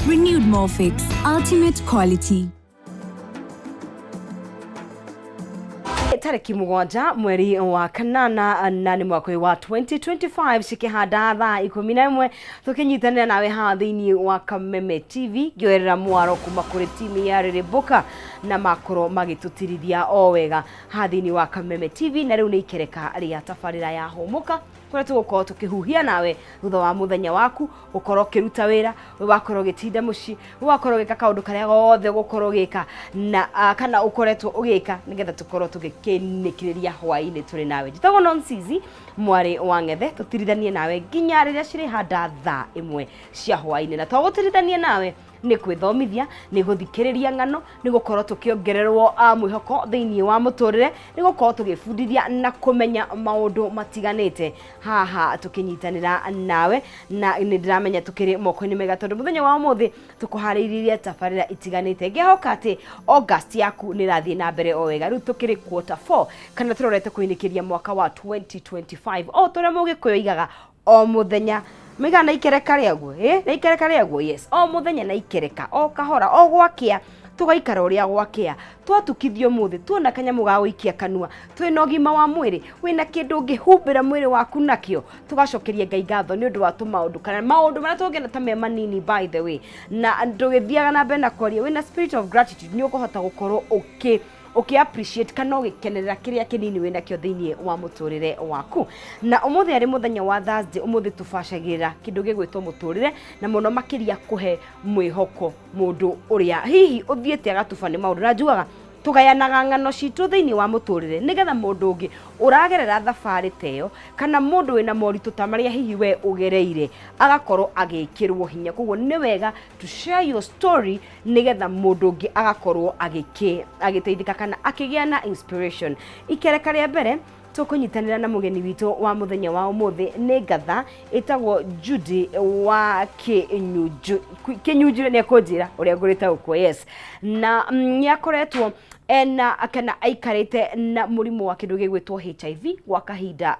Renewed Molfix, ultimate quality. Tarĩki 7 mweri wa kanana na nĩ mwaka ũyũ wa 2025, cikĩhanda thaa 11, tũkĩnyitanĩra nawe haha thĩinĩ wa Kameme TV, ngĩoerera mwaro kuma kũrĩ timu ya Rĩrĩmbũka na makorwo magĩtũtirithia o wega haha thĩinĩ wa Kameme TV. Na rĩu nĩ ikereka rĩa tabarĩra ya Hũmũka, kũrĩa tũgũkorwo tũkĩhuhia nawe thutha wa mũthenya waku gũkorwo ũkĩruta wĩra, we wakorwo ũgĩtinda mũciĩ, we wakorwo ũgĩka kaũndũ karĩa gothe ũgũkorwo ũgĩka na kana ũkoretwo ũgĩka, nĩgetha tũkorwo tũgĩkĩnĩkĩrĩria hwaĩ-inĩ tũrĩ nawe. Njĩtagwo Nonsizi mwarĩ wa Ng'ethe, tũtirithanie nawe nginya rĩrĩa cirĩhanda thaa 1 cia hwaĩ-inĩ. Na twagũtirithania nawe nĩ kwĩthomithia, nĩ gũthikĩrĩria ng'ano, nĩ gũkorwo tũkĩongererwo mwĩhoko thĩinĩ wa mũtũrĩre, nĩ gũkorwo tũgĩbundithia na kũmenya maũndũ matiganĩte haha tũkĩnyitanĩra nawe. Na nĩ ndĩramenya tũkĩrĩ moko-inĩ mega, tondũ mũthenya wa ũmũthĩ tũkũharĩirie tabarĩra itiganĩte. Ngĩhoka atĩ August yaku nĩ ĩrathiĩ na mbere o wega. Rĩu tũkĩrĩ quarter 4, kana tũrorete kũinĩkĩria mwaka wa 2025. O ta ũrĩa Mũgĩkũyũ oigaga, o mũthenya mĩgana na ikereka rĩaguo, na ikereka rĩaguo. Yes, o mũthenya na ikereka, o kahora, o gwakĩa tũgaikara ũrĩa gwakĩa. Twatukithio mũthĩ, tuona kanyamũ ga gũikia kanua, twĩna ũgima wa mwĩrĩ, wĩna kĩndũ ũngĩhumbĩra mwĩrĩ waku nakĩo, tũgacokeria Ngai ngatho nĩ ũndũ wa tũmaũndũ kana maũndũ marĩa tũngĩona ta me manini. By the way, na ndũgĩthiaga na mbere na kwaria, wĩna spirit of gratitude nĩ ũkũhota gũkorwo ũkĩ appreciate kana ũgĩkenerera kĩrĩa kĩnini wĩ nakĩo thĩinĩ wa mũtũrĩre waku. Na ũmũthĩ arĩ mũthenya wa Thursday, ũmũthĩ tũbacagĩrĩra kĩndũ gĩgwĩtwo mũtũrĩre, na mũno makĩria kũhe mwĩhoko mũndũ ũrĩa hihi ũthiĩte agatuba nĩ maũndũ. Na njugaga tũgayanaga ng'ano citũ thĩinĩ wa mũtũrĩre nĩgetha mũndũ ũngĩ ũragerera thabarĩ ta ĩyo, kana mũndũ wĩna moritũ ta marĩa hihi we ũgereire, agakorwo agĩkĩrwo hinya. Koguo nĩ wega to share your story, nĩgetha mũndũ ũngĩ agakorwo agĩteithĩka kana akĩgĩa na inspiration. Ikereka rĩa mbere tũkũnyitanĩra na mũgeni witũ wa mũthenya wa ũmũthĩ nĩ ngatha ĩtagwo Judy wa Kĩnyunju. Kĩnyunju nĩ ekũnjĩra ũrĩa ngũrĩtaũkwo. Yes, na nĩ akoretwo ena kana aikarĩte na mũrimũ wa kĩndũ gĩgwĩtwo HIV gwa kahinda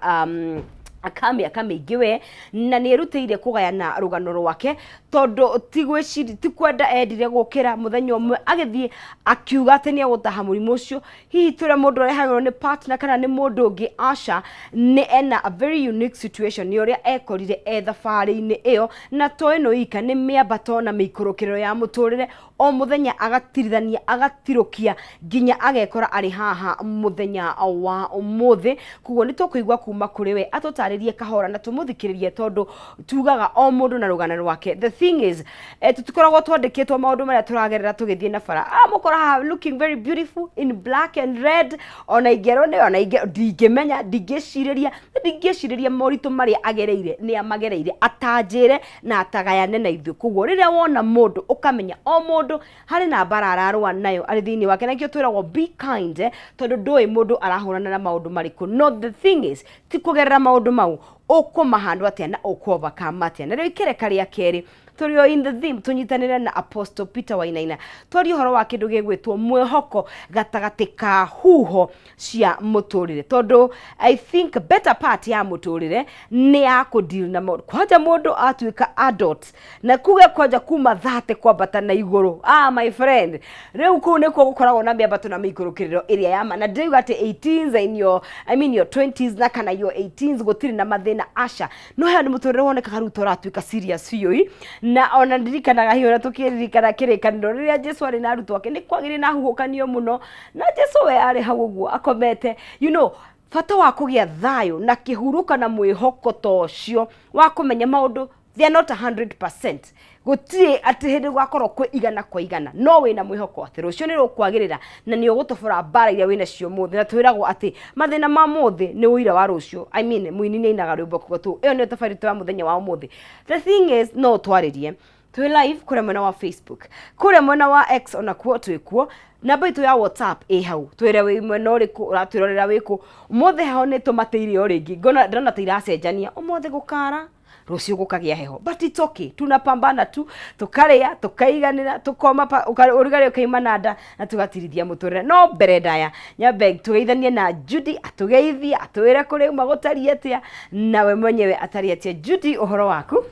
ka mĩaka mĩingĩ we, na nĩ erutĩire kũgayana rũgano rwake, tondũ ti gwĩciri, ti kwenda endire gũkĩra mũthenya ũmwe agĩthiĩ akiuga atĩ nĩ egũtaha mũrimũ ũcio, hihi tũrĩa mũndũ arehagĩrwo nĩ partner kana nĩ mũndũ ũngĩ. Aca, nĩ ena a very unique situation, nĩ ũrĩa ekorire e thabarĩ-inĩ ĩyo. Na to ĩno ika, nĩ mĩambato na mĩikũrũkĩrĩro ya mũtũrĩre, o mũthenya agatirithania, agatirũkia nginya agekora arĩ haha mũthenya wa ũmũthĩ. Koguo nĩ tũkũigua kuma kũrĩ we, atũtarĩrie kahora na tũmũthikĩrĩrie, tondũ tugaga o mũndũ na rũgano rwake. The thing is, tũtikoragwo twandĩkĩtwo maũndũ marĩa tũragerera tũgĩthiĩ na bara. Mũkora haha looking very beautiful in black and red, ona ingĩerwo nĩ ona ingĩ ndingĩmenya, ndingĩcirĩria moritũ marĩa agereire nĩ amagereire atanjĩre na atagayane na ithuĩ. Koguo rĩrĩa wona mũndũ, ũkamenya o mũndũ harĩ na mbara ararũa nayo arĩ thĩinĩ wake. Na nĩkĩo twĩragwo be kind, tondũ ndũĩ mũndũ arahũrana na maũndũ marĩkũ. No the thing is, ti kũgerera maũndũ mau ũkũmahandwo atĩa na ũkũ-overcome atĩa. Na rĩu ikereka rĩa kerĩ, tũrĩ o in the theme, tũnyitanĩre na Apostle Peter Wainaina, twarie ũhoro wa kĩndũ gĩgwĩtwo mwĩhoko gatagatĩ ka huho cia mũtũrĩre, tondũ I think better part ya mũtũrĩre nĩ ya kũdeal na maũndũ. Kwanja mũndũ atuĩka adult, na kuge kwanja kuma 30 kwambata na igũrũ, my friend, rĩu kũu nĩkuo gũkoragwo na mĩambato na mĩikũrũkĩrĩro ĩrĩa ya ma. Na ndĩrauga atĩ 18s in your, I mean, your 20s na kana your 18s gũtirĩ na mathĩna, aca. No haya nĩ mũtũrĩre wonekaga rĩu tũratuĩka serious biũ ĩ. Na ona ndirikanaga hihi ũrĩa tũkĩririkana kĩrĩkanĩro rĩrĩa Jesu arĩ na arutwo ake, nĩ kwagĩrĩ na huhũkanio mũno, na Jesu we arĩ hau ũguo akomete. Bata wa kũgĩa thayũ na kĩhurũka na mwĩhoko ta ũcio wa kũmenya maũndũ, they are not 100%, gũtirĩ atĩ hĩndĩ gwakorwo kwĩ 100%, no wĩna mwĩhoko atĩ rũciũ nĩ rũkwagĩrĩra na nĩ ũgũtobora mbara iria wĩna cio mũthĩ. Na twĩragwo atĩ mathĩna ma mũthĩ nĩ ũira wa rũciũ. I mean, mũini nĩ ainaga rwĩmbo kuga tu. Ĩyo nĩyo tabarĩra ya mũthenya wa ũmũthĩ. The thing is, no twarĩrie twĩ live kũrĩa mwena wa Facebook, kũrĩa mwena wa X onakuo twĩkuo. Namba itũ ya WhatsApp ĩ hau. Twĩre wĩ mwena ũrĩkũ, ũratwĩrorera wĩkũ ũmũthĩ. Heho nĩ tũmatĩire o rĩngĩ, ngona ndĩrona ta iracenjania, ũmũthĩ gũkara, rũciũ gũkagĩa heho, but it's okay, tunapambana tu, tukarĩa, tukaiganĩra, tukoma ũrugarĩ ũkaima na nda na tugatirithia mũtũrĩre. No mbere ndaya, nyambe tũgeithanie na Judy, atũgeithie, atwĩre kũrĩa uma gũtariĩ atĩa, nawe mwenyewe atariĩ atĩa. Judy, ũhoro waku?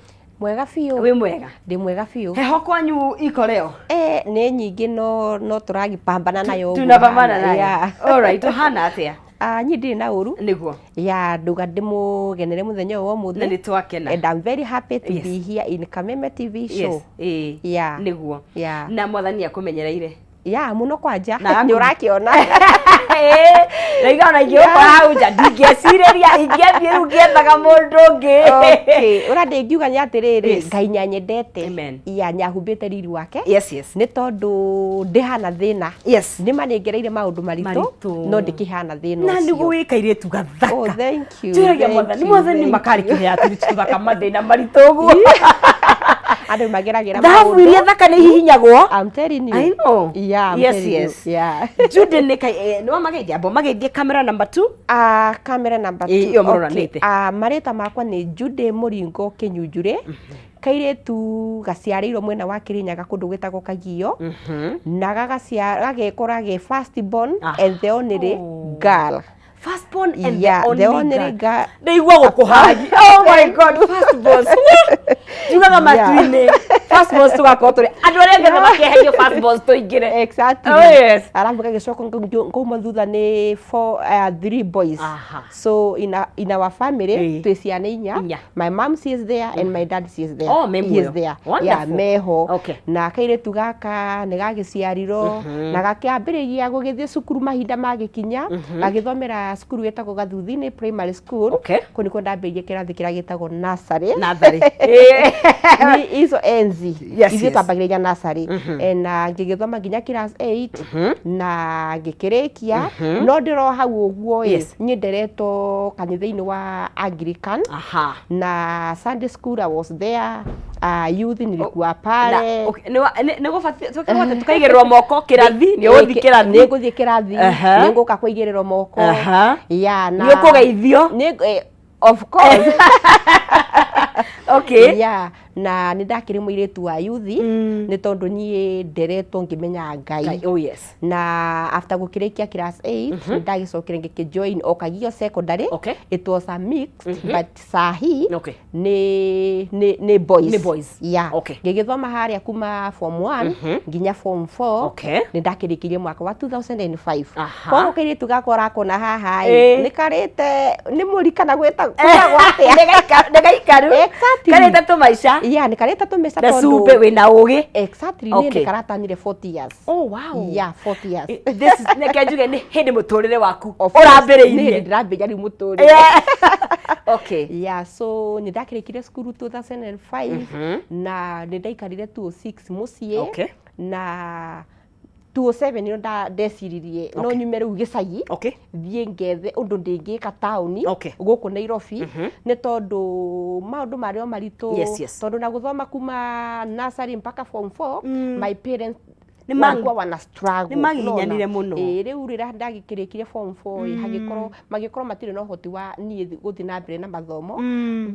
Mwega biũ. Wĩ mwega? Ndĩ mwega biũ. Heho kwanyu iko leo? Eh, nĩ nyingĩ no no tũragĩpambana nayo ũguo Tunapambana hana. nayo. Yeah. Alright, ũhana atĩa? Ah, niĩ ndirĩ na ũru. Nĩguo. Ya nduga ndĩmũgenere mũthenya ũyũ wa ũmũthĩ. Na nĩ twakena. And I'm very happy to Yes. be here in Kameme TV show. Yes. Ĩĩ. Yeah. Nĩguo. Yeah. Na mwathani akũmenyereire. Ya mũno kwanja. Na agaku- Nĩ ũrakĩona. Raiga ona ingĩgũkora hau nja ndingĩecirĩria ingĩathiĩ rĩu ngĩethaga mũndũ ũngĩ. Okay. Ũrĩa ndĩngiuga nĩ atĩrĩrĩ, Yes. Ngai nĩanyendete. Amen. Ya nĩahumbĩte riri wake. Yes. Nĩ tondũ ndĩhana thĩna. Yes. Nĩ ma nĩngereire maũndũ maritũ Maritũ. no ndĩkĩhana thĩna Na ũcio. nĩguo wĩ kairĩtu gathaka. Oh, thank you, Njũragia thank mwathani, you, mwathani thank makarĩ kĩhea tũirĩtu tũthaka mathĩna maritũ ũguo. Andũ mageragĩra Thahabu iria thaka nĩ ihihinyagwo. I'm telling you. I know. Yeah, I'm Yes, telling yes. you. Yeah. Jude nĩ kai nĩ wamageithia amba ũmageithie camera number 2. Ah, camera number Ĩ, two. ĩyo mũroranĩte. Okay. Ah, marĩtwa makwa nĩ Jude Mũringo Kĩnyunjurĩ. Kairĩtu gaciarĩirwo mwena wa Kĩrĩnyaga kũndũ gwĩtagwo Kagio. Na gagekora ge first born Ah. and the only Oh. girl. Firstborn and Yeah, the only the only girl. girl. Ndaigua gũkũhagi. Oh my God, firstborns. Njugaga matu-inĩ. Firstborns tũgakorwo tũrĩ andũ arĩa angĩ othe makĩeherio firstborns tũingĩre. Exactly. Oh, yes. Alafu gagĩcoka ngauma thutha nĩ four, three boys. Aha. So in our family Ĩĩ. twĩ ciana inya. Inya. My mom she is there and my dad she is there. Oh, me He is muoyo. there. Wonderful. Yeah, meho. Okay. Na kairĩtu gaka nĩ gagĩciarirwo na gakĩambĩrĩria gũgĩthiĩ cukuru mahinda magĩkinya gagĩthomera cukuru ĩtagwo Gathuthini Primary School. Okay. Kũu nĩkuo ndambĩrĩirie kĩrathi kĩrĩa gĩtagwo nursery. Natharĩ. Ni izo enzi Yes, ithuĩ yes. twambagĩrĩria nursery na ngĩgĩthoma nginya class 8 na ngĩkĩrĩkia no ndĩro hau ũguo ĩ Yes. niĩ nderetwo kanitha-inĩ wa Anglican Aha. na Sunday school I was there, youth nilikuwa pale. Nĩ gũbatiĩ tũkaigĩrĩrwo moko kĩrathi nĩ ũgũthiĩ kĩrathi. Nĩ ngũthiĩ kĩrathi Aha. nĩ ngũka kũigĩrĩrwo moko. Aha. Yeah, na Nĩ ũkũgeithio. Of course. Okay. Yeah, na nĩ ndakĩrĩ mũirĩtu wa yuthi nĩ tondũ niĩ nderetwo ngĩmenya Ngai. Oh yes. Na after gũkĩrĩkia class 8 nĩ ndagĩcokire ngĩkĩjoin o Kagio Secondary. Okay. It was a mixed but sahi Okay. nĩ boys. Nĩ boys. Yeah. Okay. Ngĩgĩthoma harĩa kuma form 1 nginya form 4. Okay. Nĩ ndakĩrĩkirie mwaka wa 2005. Aha. Koguo kairĩtu gakwa ũrakona haha Ĩ. ĩ nĩ karĩte nĩ mũri kana gwĩtagwo atĩa? Nĩ gaikaru. Exactly. Karĩte tũmaica. Yeah, nĩ karĩte tũmaica Na tondũ cumbĩ wĩna ũgĩ. Exactly, Okay. niĩ nĩ karatanire 40 years. Oh wow. Yeah, 40 years. This is reke njuge nĩ hĩndĩ mũtũrĩre waku Of course, nĩ ũrambĩrĩirie. hĩndĩ ndĩrambĩrĩria rĩu mũtũrĩre. Yeah. Okay. Yeah, so nĩ ndakĩrĩkire cukuru 2005 na nĩ ndaikarire 2006 mũciĩ. Okay. Na 2007 nĩyo ndeciririe no Okay. nyume rĩu gĩcagi Okay. thiĩ ngethe ũndũ ndĩngĩka taũni Okay. gũkũ Nairobi nĩ tondũ maũndũ marĩ o maritũ Yes, yes. tondũ na gũthoma kuma nursery mpaka form 4 my parents Nĩ ma- walikuwa wana struggle nĩ magiginyanire unaona? mũno. Ĩĩ, rĩu rĩrĩa ndagĩkĩrĩkire form 4 ĩ, hagĩkorwo magĩkorwo matirĩ na ũhoti wa niĩ gũthiĩ na mbere na mathomo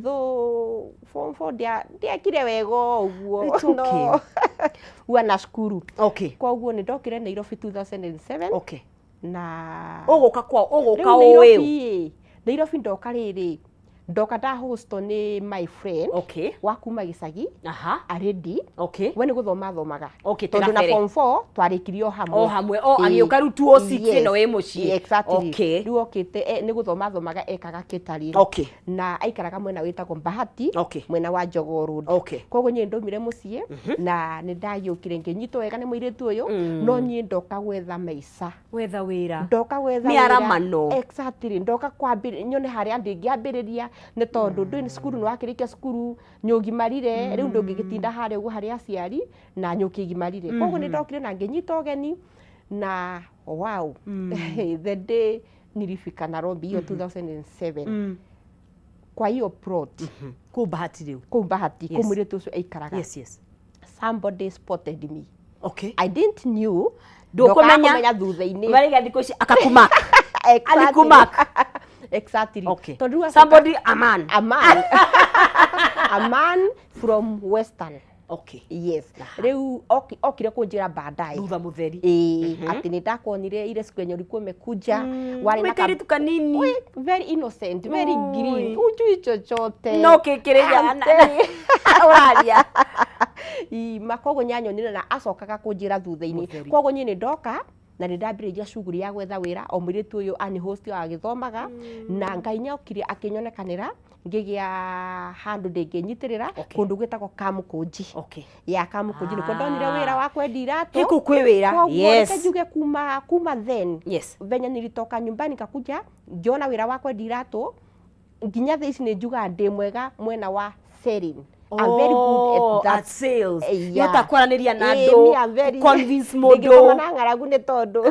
though form 4 ndiekire wega ũguo It's okay. no huwa nashukuru. Okay. Koguo nĩ ndokire Nairobi 2007 Okay. na Ũgũka kwao ũgũka rĩu ũĩ. Nairobi ĩ, Nairobi ndoka rĩrĩ ndoka ndahosto nĩ my friend Okay. wa kuma gĩcagi Aha. aredi Okay. we nĩ gũthoma athomaga Okay, tondũ na tũgabere. form 4 twarĩkirie o hamwe O hamwe. O Ĩĩ. agĩũka rĩu 206 Yes. ĩno ĩ mũciĩ. Exactly. Okay. Rĩu okĩte nĩ gũthoma athomaga ekaga kĩtarĩ Okay. na aikaraga mwena wĩtagwo Bahati Okay. mwena wa Jogoo Road. Okay. Koguo niĩ ndaumire mũciĩ na nĩ ndagĩũkire ngĩnyitwo wega nĩ mũirĩtu ũyũ no niĩ ndoka gwetha maica Gwetha wĩra. ndoka gwetha Mĩaramano. wĩra. Exactly, ndoka kwambĩrĩria nyone harĩa ndĩngĩambĩrĩria nĩ tondũ ndũĩ cukuru nĩ wakĩrĩkia cukuru nĩ ũgimarire rĩu ndũngĩgĩtinda harĩa ũguo harĩ aciari na nĩ ũkĩgimarire koguo nĩ ndokire na ngĩnyita ũgeni na wow the day nilifika Nairobi hiyo 2007 kwa hiyo plot Kũu Bahati rĩu. kũu Bahati Yes. kũu mũirĩtu ũcio aikaraga Yes, yes. Somebody spotted me. Okay. I didn't knew Ndũkũmenya. ndokaga kũmenya thutha-inĩ. Marĩga thikũ ici akakumark. Exactly. Alikumark. Exactly. Okay. Tondũ rĩu acoka- Somebody a man. A man. A man from Western. Yes, rĩu okire kũnjĩra baadaye. Thutha mũtheri. Ĩĩ, atĩ nĩ ndakuonire ile siku yenye ulikuwa umekuja, warĩ na Wĩ kairĩtu kanini. We, very innocent, very Oi. green, hujui chochote. No kĩkĩrĩria I'm telling you. ũraria. Ima koguo nyanyonire na acokaga kũnjĩra thutha-inĩ. Mũtheri. Koguo niĩ nĩ ndoka na nĩ ndambĩrĩria shughuli ya gwetha wĩra o mũirĩtu ũyũ ani host agĩthomaga, na Ngai nĩokire akĩnyonekanĩra, ngĩgĩa handũ ndĩngĩnyitĩrĩra kũndũ gwĩtagwo Kamũkũnji. Ya, Kamũkũnji nĩkuo ndonire wĩra wa kwendia iratũ. Kũu kwĩ wĩra. Koguo reke njuge kuma then, venye nilitoka nyumbani nikakuja ngĩona wĩra wa kwendia iratũ, nginya thaa ici nĩ njugaga ndĩ mwega mwena wa selling. I'm very good at that. At sales. Yeah. Nĩhota kwaranĩria na Ĩĩ, andũ, me I'm very- convince mũndũ. Ndingĩkoma na ng'aragu nĩ tondũ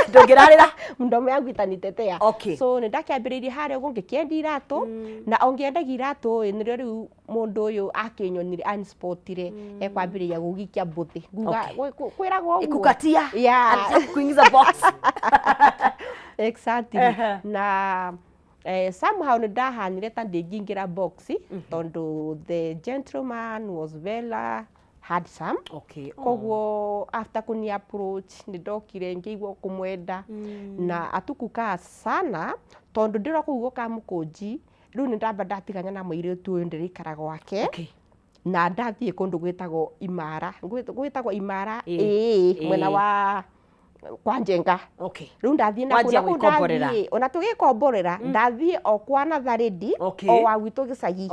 Ndũngĩrarĩra. Mdomo yangu itanitetea. So nĩ ndakĩambĩrĩirie harĩa ũguo ngĩkĩendia iratũ, na o ngĩendagia iratũ ĩ, nĩrĩo rĩu mũndũ ũyũ akĩnyonire, anspotire, ekwambĩrĩria gũgikia mbũthĩ. Nguga kwĩragwo ũguo. Kukatia. Anataka kuingiza box. Exactly. Na somehow nĩ ndahanire ta ndĩngĩingĩra box tondũ the gentleman was very handsome. Koguo after kuni approach nĩ ndokire ngĩigua kũmwenda na atukukaa sana tondũ ndĩro kũu gũkamũkũnji. Rĩu nĩ ndamba ndatigana na mũirĩtu ũyũ ndĩrĩikara gwake na ndathiĩ kũndũ gwĩtagwo Imara, gwĩtagwo Imara, ĩĩ, mwena wa kwa Njenga. Rĩu ndathiĩ na Wanjia kũu, na kũu gwĩkomborera. ndathiĩ ona tũgĩkomborera, ndathiĩ o kwa natharĩndi o wa gwitũ gĩcagi.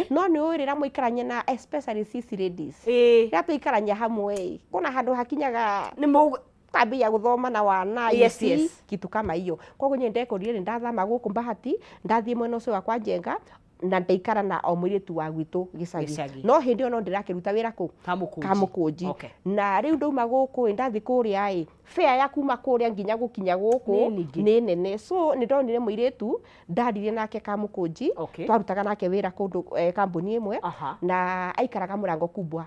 No nĩ ũĩ rĩrĩa mũikarania na, especially sisi ladies, rĩrĩa tũikarania hamwe ĩ, kuna handũ hakinyaga Nĩ mũg kambia gũthoma na wana, you see, kitu kama hiyo. Koguo niĩ ndekorire nĩ ndathama gũkũ Bahati, ndathiĩ mwena ũcio wa kwa Njenga na ndaikara na o mũirĩtu wa gwitũ gĩcagi. Gĩcagi. No hĩndĩ ĩyo no ndĩrakĩruta wĩra kũ? Kamũkũnji. Kamũkũnji. Na rĩu ndauma gũkũ ĩ, ndathiĩ kũrĩa ĩ, fare ya kuma kũrĩa nginya gũkinya gũkũ Nĩ nyingĩ. nĩ nene. So nĩ ndonire mũirĩtu ndaririe nake Kamũkũnji, twarutaga nake wĩra kũndũ kambuni ĩmwe, na aikaraga Mũrango Kubwa.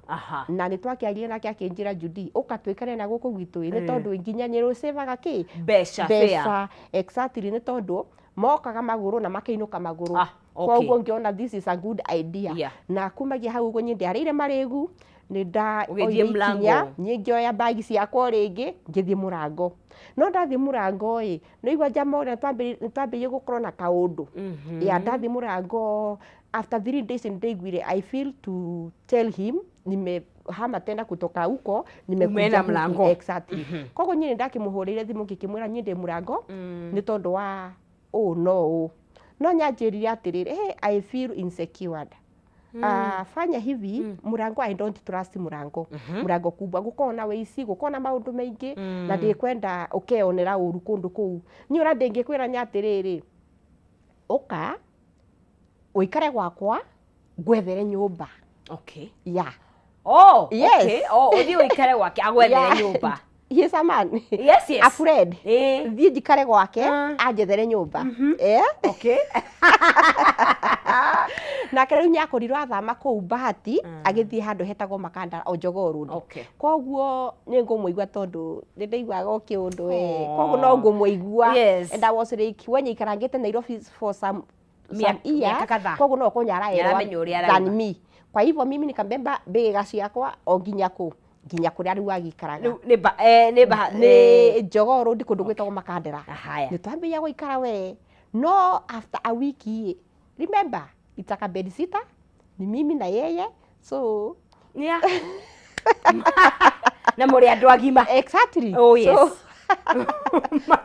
Na nĩ twakĩarie nake akĩnjĩra, "Judy, ũka tũikare na gũkũ gwitũ ĩ, nĩ tondũ nginya nĩ rũcĩvaga kĩ?" Mbeca, fare. Mbeca, exactly, nĩ tondũ mokaga magũrũ na makĩinũka magũrũ. Koguo ngĩona this is a good idea. Na kumagia hau ũguo niĩ ndiarĩire marĩgu, nĩ Ũgĩthiĩ ndaoire Mũrango. ikinya, niĩ ngĩoya bagi ciakwa o rĩngĩ ngĩthiĩ Mũrango. No ndathiĩ Mũrango ĩ, nĩ igua njama ũrĩa nĩ twambĩrĩirie gũkorwo na kaũndũ. Ya, ndathiĩ Mũrango after 3 days nĩ ndaiguire I feel to tell him nimehama tena kutoka huko, nimekuja Umeenda huku. Mũrango. Exactly. Koguo niĩ nĩ ndakĩmũhũrĩire thimũ ngĩkĩmwĩra niĩ ndĩ Mũrango nĩ tondũ wa ũũ no ũũ, no nyanjĩrire atĩrĩrĩ, "Hey, I feel insecure. Fanya hivi, Mũrango, I don't trust Mũrango, Mũrango Kubwa gũkorwo na wĩici, gũkorwo na maũndũ maingĩ, na ndĩkwenda ũkeonera ũru kũndũ kũu. Niĩ ũrĩa ndĩngĩkwĩra nĩ atĩrĩrĩ, ũka ũikare gwakwa ngwethere nyũmba." Yeah. Oh, Yes. okay. Oh, ũthiĩ ũikare gwake agwethere nyũmba. He is a man. Yes. A friend. Thiĩ njikare gwake anjethere nyũmba. Nake rĩu nĩakorirwo athama kũu Bahati agĩthiĩ handũ hetagwo Makanda o Jogoo Road. Koguo nĩ ngũmũigua tondũ nĩ ndaiguaga o kĩũndũ we. Koguo no ngũmũigua. And I was like, we nĩaikarangĩte Nairobi for some years. Mĩaka kadhaa. Koguo no ũkorwo nĩaraelewa Nĩaramenya ũrĩa than arauga. me. Kwa hivyo mimi nikambeba mbĩgĩga ciakwa o nginya kũ? Nginya kũrĩa rĩu agĩikaraga. Rĩu nĩ ba eh, nĩ ba Nĩ Jogoo Road kũndũ gwĩtagwo Makandera. Haya. Nĩ twambĩrĩria gũikara we. No after a week ĩ, remember it's a bedsitter, ni mimi na yeye, so Na mũrĩ andũ agima. Exactly. Oh, yes. So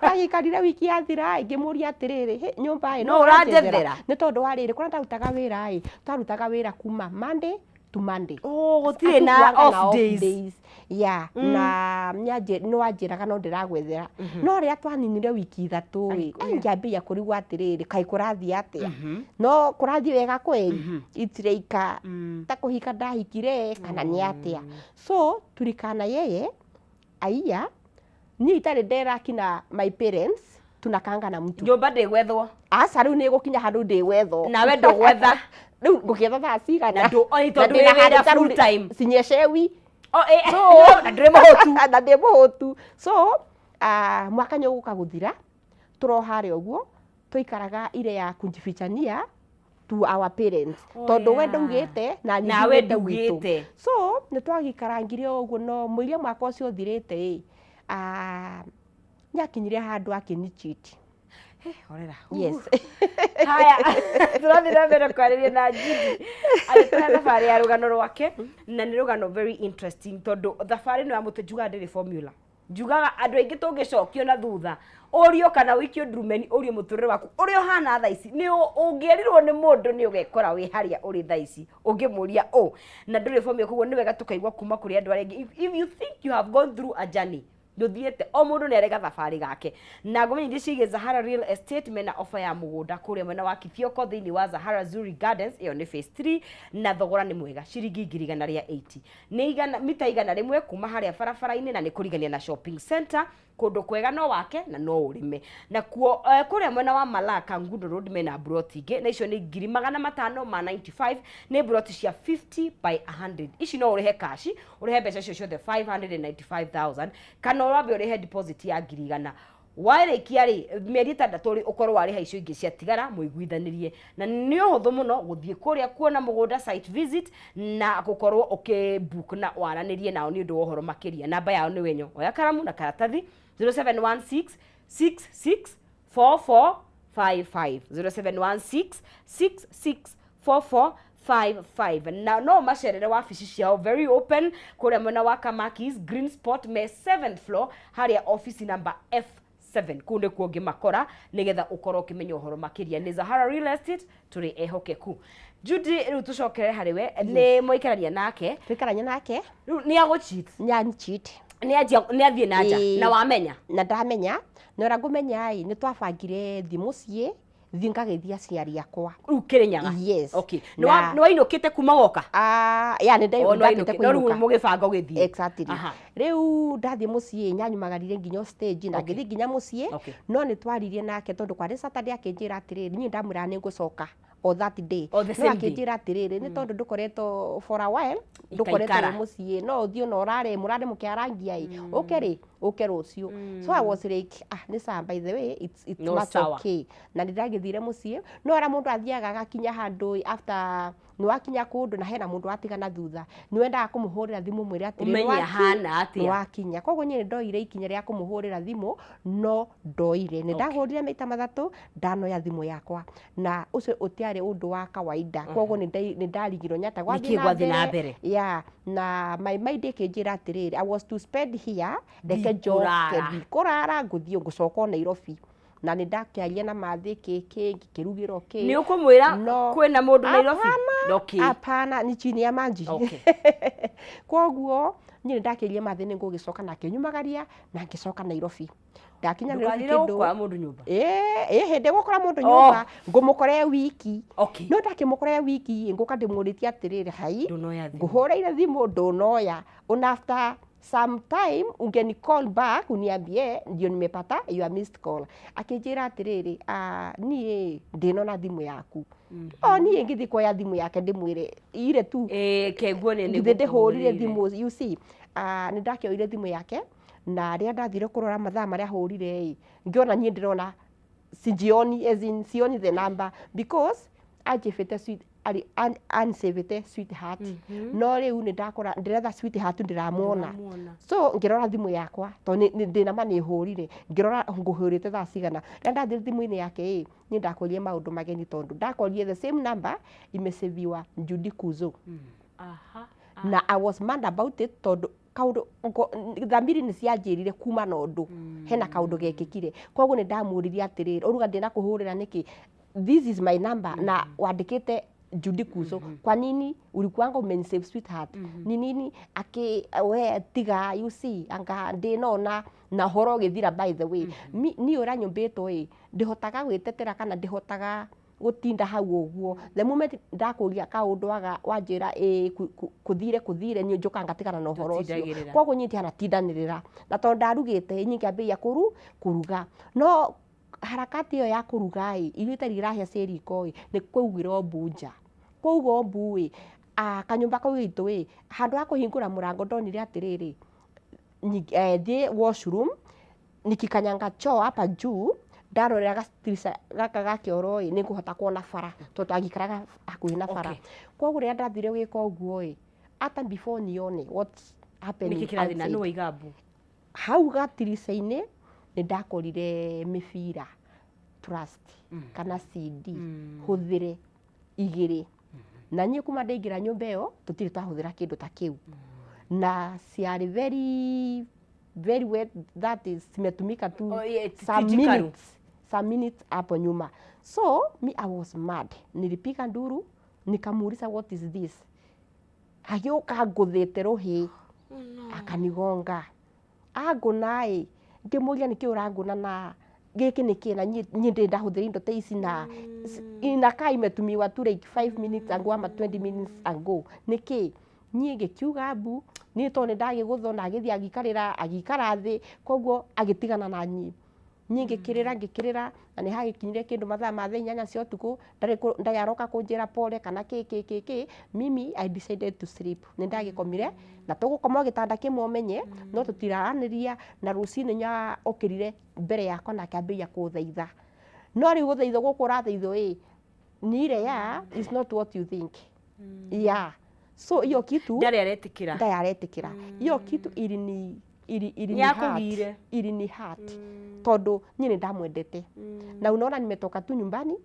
ndagĩikarire wiki yathira ngĩmũria atĩrĩrĩ, "Hĩ, nyũmba ĩ No ũranjethera?" Nĩ tondũ wa rĩrĩ, kũrĩa ndarutaga wĩra ĩ, twarutaga wĩra kuma Monday to Monday. Oh, gũtirĩ na Hatukuaga off days. Yeah, na nĩ wanjĩraga no ndĩragwethera, no rĩrĩa twaninire wiki 3 ĩ, ngĩambĩrĩria kũrigwo atĩrĩrĩ, kaĩ kũrathiĩ atĩa? No kũrathiĩ wega kweli? It's like ta kũhika ndahikire kana nĩ atĩa? So tulikana yeye aiya niĩ itarĩ ndera kina my parents tunakanga na mtu. Nyũmba ndĩgwethwo. Aca, rĩu nĩ gũkinya handũ ndĩgwethwo. Nawe ndũgwetha. Rĩu ngũkĩetha thaa cigana? Na oi, Na tondũ ndĩna wĩ wĩra handũ ta rĩu full time. Sinyeshewi. Oh, na ndũrĩ mũhũtu. Na ndĩ mũhũtu. So mwaka nĩ ũgũka gũthira tũro harĩa ũguo tũikaraga ile ya kujifichania. To our parents. Oh, Tondũ we ndaugĩte na niĩ Nawe ndiugĩte gwitũ. ndugĩte. So nĩ twagĩikarangire o ũguo, no mũiria mwaka ũcio ũthirĩte ĩ, ah, nĩakinyire handũ akĩnicheat. Horera. Yes. Haya, tũrathiĩ na mbere kwarĩria na Judy agĩtũhe thabarĩ ya rũgano rwake, na nĩ rũgano very interesting, tondũ thabarĩ ĩno ya mũtĩ njugaga ndĩrĩ formula. Njugaga andũ aingĩ tũngĩcokio na thutha, ũrio kana ũikio ndurumeni, ũrio mũtũrĩre waku ũrĩa ũhana thaa ici, nĩ ũngĩerirwo nĩ mũndũ nĩ ũgekora wĩ harĩa ũrĩ thaa ici, ũngĩmũria ũ na ndũrĩ formula. Koguo nĩ wega tũkaigua kuma kũrĩ andũ arĩa angĩ. If you think you have gone through a journey, ndũthiĩte. O mũndũ nĩ arĩ gathabarĩ gake. Na ngũmenyithie ciĩgiĩ Zahara Real Estate, mena offer ya mũgũnda kũrĩa mwena wa Kithioko thĩinĩ wa Zahara Zuri Gardens. Ĩyo nĩ phase 3 na thogora nĩ mwega, ciringi 180,000. Nĩ igana mita 100 kuma harĩa barabara-inĩ, na nĩ kũrigania na shopping center, kũndũ kwega, no wake na no ũrĩme nakuo. Kũrĩa mwena wa Malaka, Ngundo Road, mena broti ingĩ, na icio nĩ 595,000. Nĩ broti cia 50 by 100. Ici no ũrĩhe cash, ũrĩhe mbeca icio ciothe 595,000, kana ũrambe ũrĩhe deposit ya 100,000. Warĩkia rĩ, mĩeri 6 rĩ, ũkorwo warĩha icio ingĩ ciatigara, mũiguithanĩrie. Na nĩ ũhũthũ mũno gũthiĩ kũrĩa kuona mũgũnda, site visit, na gũkorwo ũkĩ book na waranĩrie nao nĩ ũndũ wa ũhoro makĩria. Namba yao nĩ wenyo, oya karamu na karatathi: 0716 66 4455, 0716 66 4455. Na no macerere wabici ciao, very open, kũrĩa mwena wa Kamakis Green Spot, me 7th floor, harĩa office number F7. Kũu nĩkuo ũngĩmakora nĩgetha ũkorwo ũkĩmenya ũhoro makĩria. Nĩ Zahara Real Estate, tũrĩ ehokeku. Judy, rĩu tũcokere harĩ we. Nĩ mũikarania nake? Tũikarania nake. Rĩu nĩ agũcheat? Nĩancheat. Nĩ anjia, nĩ athiĩ na nja? Ĩĩ. Na wamenya? Na ndamenya, na ũrĩa ngũmenya ĩ, nĩ twabangire thi mũciĩ, thi ngagĩthiĩ aciari akwa. Rĩu Kĩrĩnyaga? Yes. Okay, nĩ wainũkĩte kuma woka? Ah, ya nĩ O, nĩ ndakĩte wainũkĩte. No rĩu kũinũka. mũgĩbanga ũgĩthiĩ? Exactly. Rĩu ndathiĩ mũciĩ, nyanyumagarire nginya stage na ngĩthiĩ nginya mũciĩ. No nĩ twaririe nake, tondũ kwarĩ Saturday, akĩnjĩra atĩrĩrĩ, niĩ ndamwĩra nĩ ngũcoka o that day. O the No same day. akĩnjĩra atĩrĩrĩ, nĩ tondũ ndũkoretwo for a while, ndũkoretwo Ikaikara. wĩ mũciĩ, no ũthiĩ ona ũrare mũrare mũkĩarangia ĩ, ũke rĩ, ũke rũciũ. So I was like, "Ah, nĩ sawa, by the way, it's No much sawa. okay." Na nĩ ndagĩthire mũciĩ, no arĩa mũndũ athiaga agakinya handũ ĩ, after nĩ wakinya kũndũ na hena mũndũ watigana thutha, nĩ wendaga kũmũhũrĩra thimũ mwĩre atĩrĩ, Ũmenye ahana atĩa. Nĩ wakinya. Koguo niĩ nĩ ndoire ikinya rĩa kũmũhũrĩra thimũ, no ndoire nĩ ndahũrire maita 3, ndanoya thimũ yakwa, na ũcio ũtiarĩ ũndũ wa kawaida. Koguo nĩ ndarigirwo nyata Nĩkĩ gwathiĩ na mbere? Yeah, na my mind ĩkĩnjĩra atĩrĩrĩ, I was to spend here, reke njoke. Ndikũrara. Ndikũrara, ngũthiĩ ngũcoka o Nairobi. Na nĩ ndakĩaria na mathĩ kĩkĩ ngĩkĩrugĩrwo kĩ. Nĩ ũkũmwĩra No. kwĩna mũndũ Nairobi? Hapana. Hapana, ni chini ya maji. Koguo niĩ nĩ ndakĩrie mathĩ nĩ ngũgĩcoka, na akĩnyumagaria na ngĩcoka Nairobi. Ndakinya Nairobi Ndũkathire kĩndũ gũkora mũndũ nyũmba. Ĩĩ, hĩndĩ gũkora mũndũ nyũmba, ngũmũkora e wiki. No ndakĩmũkora e wiki, ngũka ndĩmũrĩtie atĩrĩrĩ, hai, Ndũnoya thimũ. Ngũhũrĩire thimũ ndũnoya, una after some time ungeni call back uniambie ndio nimepata your missed call. Akĩnjĩra atĩrĩrĩ, ah, niĩ ndĩnona thimũ yaku. O niĩ ngĩthiĩ kuoya thimũ yake ndĩmwĩre ire tu. Ĩĩ, kenguo nĩ Githĩ ndĩhũrire ngũkũhũrĩire. thimũ, you see, ah, nĩ ndakĩoire thimũ yake, na rĩrĩa ndathire kũrora mathaa marĩa ahũrire ĩ, ngĩona niĩ ndĩrona sijioni, as in sioni the number, because anjĩbĩte sweet, ari ansavĩte sweetheart, no rĩu nĩ ndakora ndĩretha sweetheart, ndĩramuona. Ndũramuona. So ngĩrora thimũ yakwa, tondũ ndĩna ma nĩ hũrire, ngĩrora ngũhũrĩte thaa cigana. Rĩrĩa ndathire thimũ-inĩ yake ĩ, niĩ ndakorire maũndũ mageni, tondũ ndakorire the same number imeseviwa Judy Kuzo. Na I was mad about it, tondũ kaũndũ thamiri nĩ cianjĩrire kuma na ũndũ hena kaũndũ gekĩkire. Koguo nĩ ndamũririe atĩrĩrĩ, ũruga ndĩna kũhũrĩra nĩkĩ? This is my number na wandĩkĩte Judy Kuzo. Kwa nini ulikuwanga umenisave sweetheart? Ni nini aki we tiga, you see, anga ndĩnona na ũhoro ũgĩthira. By the way, niĩ ũrĩa nyũmbĩtwo ĩ, ndĩhotaga gwĩtetera kana ndĩhotaga gũtinda hau ũguo. The moment ndakũria kaũndũ aga wanjĩra ĩ kũthire kũthire, niĩ njũkaga ngatigana na ũhoro ũcio. Ndũtindagĩrĩra. Koguo niĩ ndihanatindanĩrĩra, na tondũ ndarugĩte, niĩ ngĩambĩrĩria kũruga. No harakati ĩyo ya kũruga ĩ, irio itarĩ irahĩa ciĩ riko ĩ, nĩ kwaugire mbu nja. Kwauga mbu ĩ, ah, kanyũmba kau gitũ ĩ, handũ ha kũhingũra mũrango, ndonire atĩrĩrĩ, thiĩ washroom, nikikanyanga choo hapa juu, Ndarorera gatirica gaka ga kĩoro ĩ, nĩ ngũhota kuona bara tondũ twagĩikaraga hakuhĩ na bara. Koguo rĩrĩa ndathire gwĩka ũguo ĩ, hata before nione what's happening Nĩkĩ kĩrathiĩ na outside, nĩ waiga mbu? Hau gatirica-inĩ nĩ ndakorire mĩbira trust kana CD hũthĩre igĩrĩ, na niĩ kuma ndaingĩra nyũmba ĩyo tũtirĩ twahũthĩra kĩndũ ta kĩu, na ciarĩ very very wet, that is zimetumika tu Oh, yeah, ti some njikaru. minutes, some minutes hapo nyuma. So me, I was mad. Nilipiga nduru, nikamuuliza, "What is this?" Agĩũka ngũthĩte rũhĩ akanigonga. Angũna ĩ, ngĩmũria, "Nĩkĩ ũrangũna na gĩkĩ nĩkĩ? Na niĩ ndĩ ndahũthĩra indo ta ici na inakaa imetumiwa tu like 5 minutes ago ama 20 minutes ago. Nĩkĩ?" Niĩ ngĩkiuga mbu niĩ tondũ nĩ ndagĩgũthwo, na agĩthiĩ agĩikarĩra, agĩikara thĩ, koguo agĩtigana na niĩ. Niĩ ngĩkĩrĩra, ngĩkĩrĩra, na nĩ hagĩkinyire kĩndũ mathaa ma thaa 8 cia ũtukũ, ndarĩ aroka kũnjĩra pole kana kĩ kĩ kĩ kĩ. Mimi, I decided to sleep. Nĩ ndagĩkomire na tũgũkoma o gĩtanda kĩmwe, ũmenye no tũtiraranĩria. Na rũcinĩ nya okĩrire mbere yakwa na akĩambĩrĩria kũthaitha, no rĩu gũthaithwo gũkũ ũrathaithwo ĩ ni ile ya is not what you think, yeah. So hiyo kitu Ndarĩ aretĩkĩra. Ndarĩ aretĩkĩra. Hiyo kitu ilini ili ili ni Nĩakũgire. hurt, ili ni hurt tondũ niĩ nĩ ndamwendete na unaona nimetoka tu nyumbani,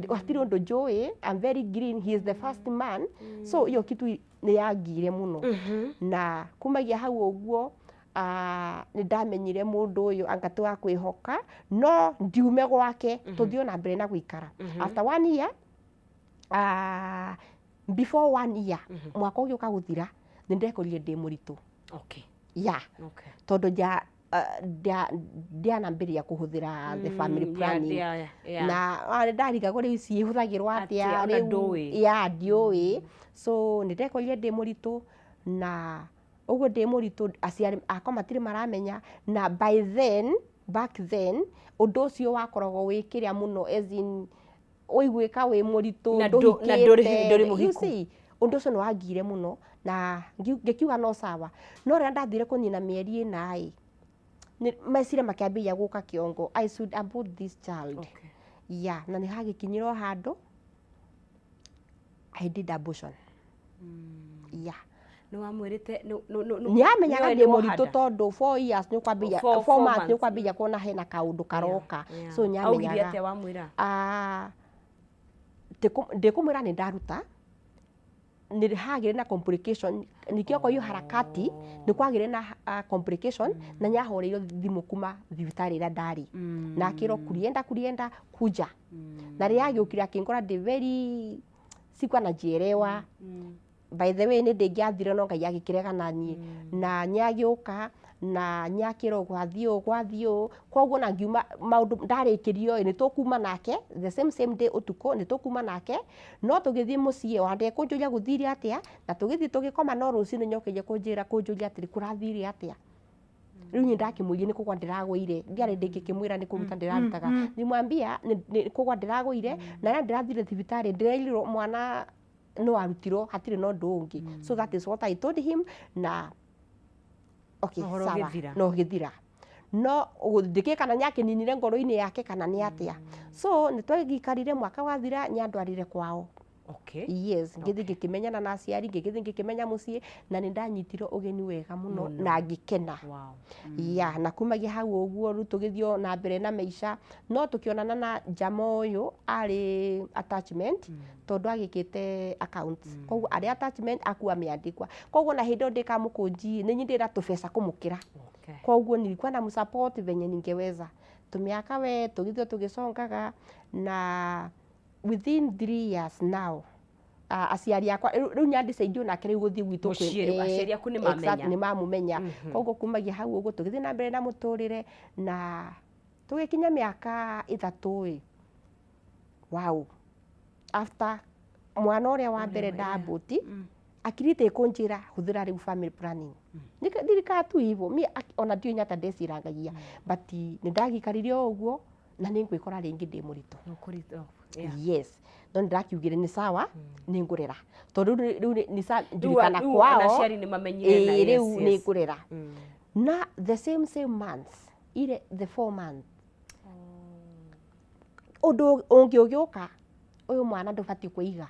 hatirĩ ũndũ njũĩ. I'm very green, he is the first man. So hiyo kitu nĩ yangire mũno, na kumagia hau ũguo nĩ ndamenyire mũndũ ũyũ anga ti wa kwĩhoka, no ndiume gwake, tũthiĩ na mbere na gũikara. After one year, before one year, mwaka ũgĩũka gũthira, nĩ ndekorire ndĩ mũritũ. Yeah. Tondũ ndianambĩrĩria kũhũthĩra the family planning. Na ndarigagwo rĩu ici ihũthagĩrwo atĩa. Atĩa, ona rĩu ndũĩ. Ya, ndiũĩ. So nĩ ndekorire ndĩ mũritũ, na ũguo ndĩ mũritũ aciari akwa matirĩ maramenya. Na by then, back then, ũndũ ũcio wakoragwo wĩ kĩrĩa mũno, as in ũiguĩka wĩ mũritũ Na ndũrĩ ndũhikĩte. Ndũrĩ You mũhiku. see, ũndũ ũcio nĩ wangire mũno na ngĩkiuga no sawa. No rĩrĩa ndathire kũnina mĩeri 4 ĩ, meciria makĩambĩrĩria gũka kĩongo, I should abort this child. Yeah, na nĩ hagĩkinyire o handũ I did abortion, yeah. Nĩ wamwĩrĩte Nĩamenyaga nĩoĩ ndĩ nĩ mũritũ wohanda? tondũ 4 years nĩ ũkwambĩrĩria Four 4 months nĩ months. ũkwambĩrĩria kuona hena kaũndũ karoka. So Augire nĩamenyaga. atĩa wamwĩra? Ah, ndĩkũmwĩra nĩ ndaruta, nĩ hagĩrĩ na complication nikio kwa hiyo harakati nĩ kwagĩrĩ na complication, na nĩahoreirwo thimũ kuma thibitarĩ ĩrĩa ndarĩ na akĩrwo kulienda kulienda kuja. Na rĩrĩa agĩũkire akĩngora ndĩ very, sikuwa najielewa. By the way, nĩ ndĩngĩathire no Ngai agĩkĩrega na niĩ, na nĩagĩũka na nĩakĩrwo gwathiĩ ũũ, gwathiĩ ũũ. Koguo na ngiuma maũndũ ndarĩkĩrio ĩ, nĩ tũkuma nake the same same day ũtukũ, nĩ tũkuma nake, no tũgĩthiĩ mũciĩ ona ndekũnjũria gũthire atĩa, na tũgĩthiĩ tũgĩkoma. No rũcinĩ nĩokĩire kũnjĩra, kũnjũria atĩrĩ, "Kũrathire atĩa?" Rĩu niĩ ndakĩmwĩrire nĩ kũgwa ndĩragũire, ndiarĩ ndĩngĩkĩmwĩra nĩ kũruta ndĩrarutaga. Nimwambia nĩ kũgwa ndĩragũire, na rĩrĩa ndĩrathire thibitarĩ ndĩrerirwo mwana no arutirwo, hatirĩ na ũndũ ũngĩ. So that is what I told him, na okay, Ũhoro sawa. ũgĩthira. Na ũgĩthira, no ndĩkĩ kana nĩakĩninire ngoro-inĩ yake kana nĩ atĩa. So nĩ twagĩikarire, mwaka wathira nĩandwarire kwao. Yes, ngĩthiĩ ngĩkĩmenyana na aciari, ngĩgĩthiĩ ngĩkĩmenya mũciĩ, na nĩ ndanyitirwo ũgeni wega mũno na ngĩkena. Ya, na kumagia hau ũguo rĩu tũgĩthiĩ na mbere na maica, no tũkĩonana na jama ũyũ arĩ attachment, tondũ agĩkĩte accounts, koguo arĩ attachment akua mĩandĩkwa. Koguo na hĩndĩ ĩyo ndĩkamũkũnji nĩ niĩ ndĩna tũbeca kũmũkĩra. Koguo nilikuwa na msupport venye ningeweza. Tũmĩaka we tũgĩthiĩ tũgĩcongaga, na within 3 years now, aciari akwa rĩu nyandĩcaindio nake rĩu gũthiĩ gwitũ. Mũciĩ rĩu, aciari aku nĩ mamenya. Exactly, nĩ mamũmenya. Koguo kumagia hau ũguo tũgĩthiĩ na mbere na mũtũrĩre, na tũgĩkinya mĩaka 3 ĩ, wow, after mwana ũrĩa wa mbere ndambũti, akiri ĩkũnjĩra hũthĩra rĩu family planning. Ndirikaga tu hivyo mi ona ndiũĩ nyata ndecirangagia, but nĩ ndagikarire o ũguo na nĩ ngwĩkora rĩngĩ ndĩ mũritũ. Nĩ ũkũritũ, yeah. Yes, no nĩ ndakiugire nĩ sawa, nĩ ngũrera tondũ rĩu nĩ ndirikana Rĩu kwao. ona aciari nĩ mamenyire na Ĩĩ, rĩu nĩ ngũrera. Na the same same months, ile the 4 months. Ũndũ ũngĩ ũgĩũka, ũyũ mwana ndũbatiĩ kũiga.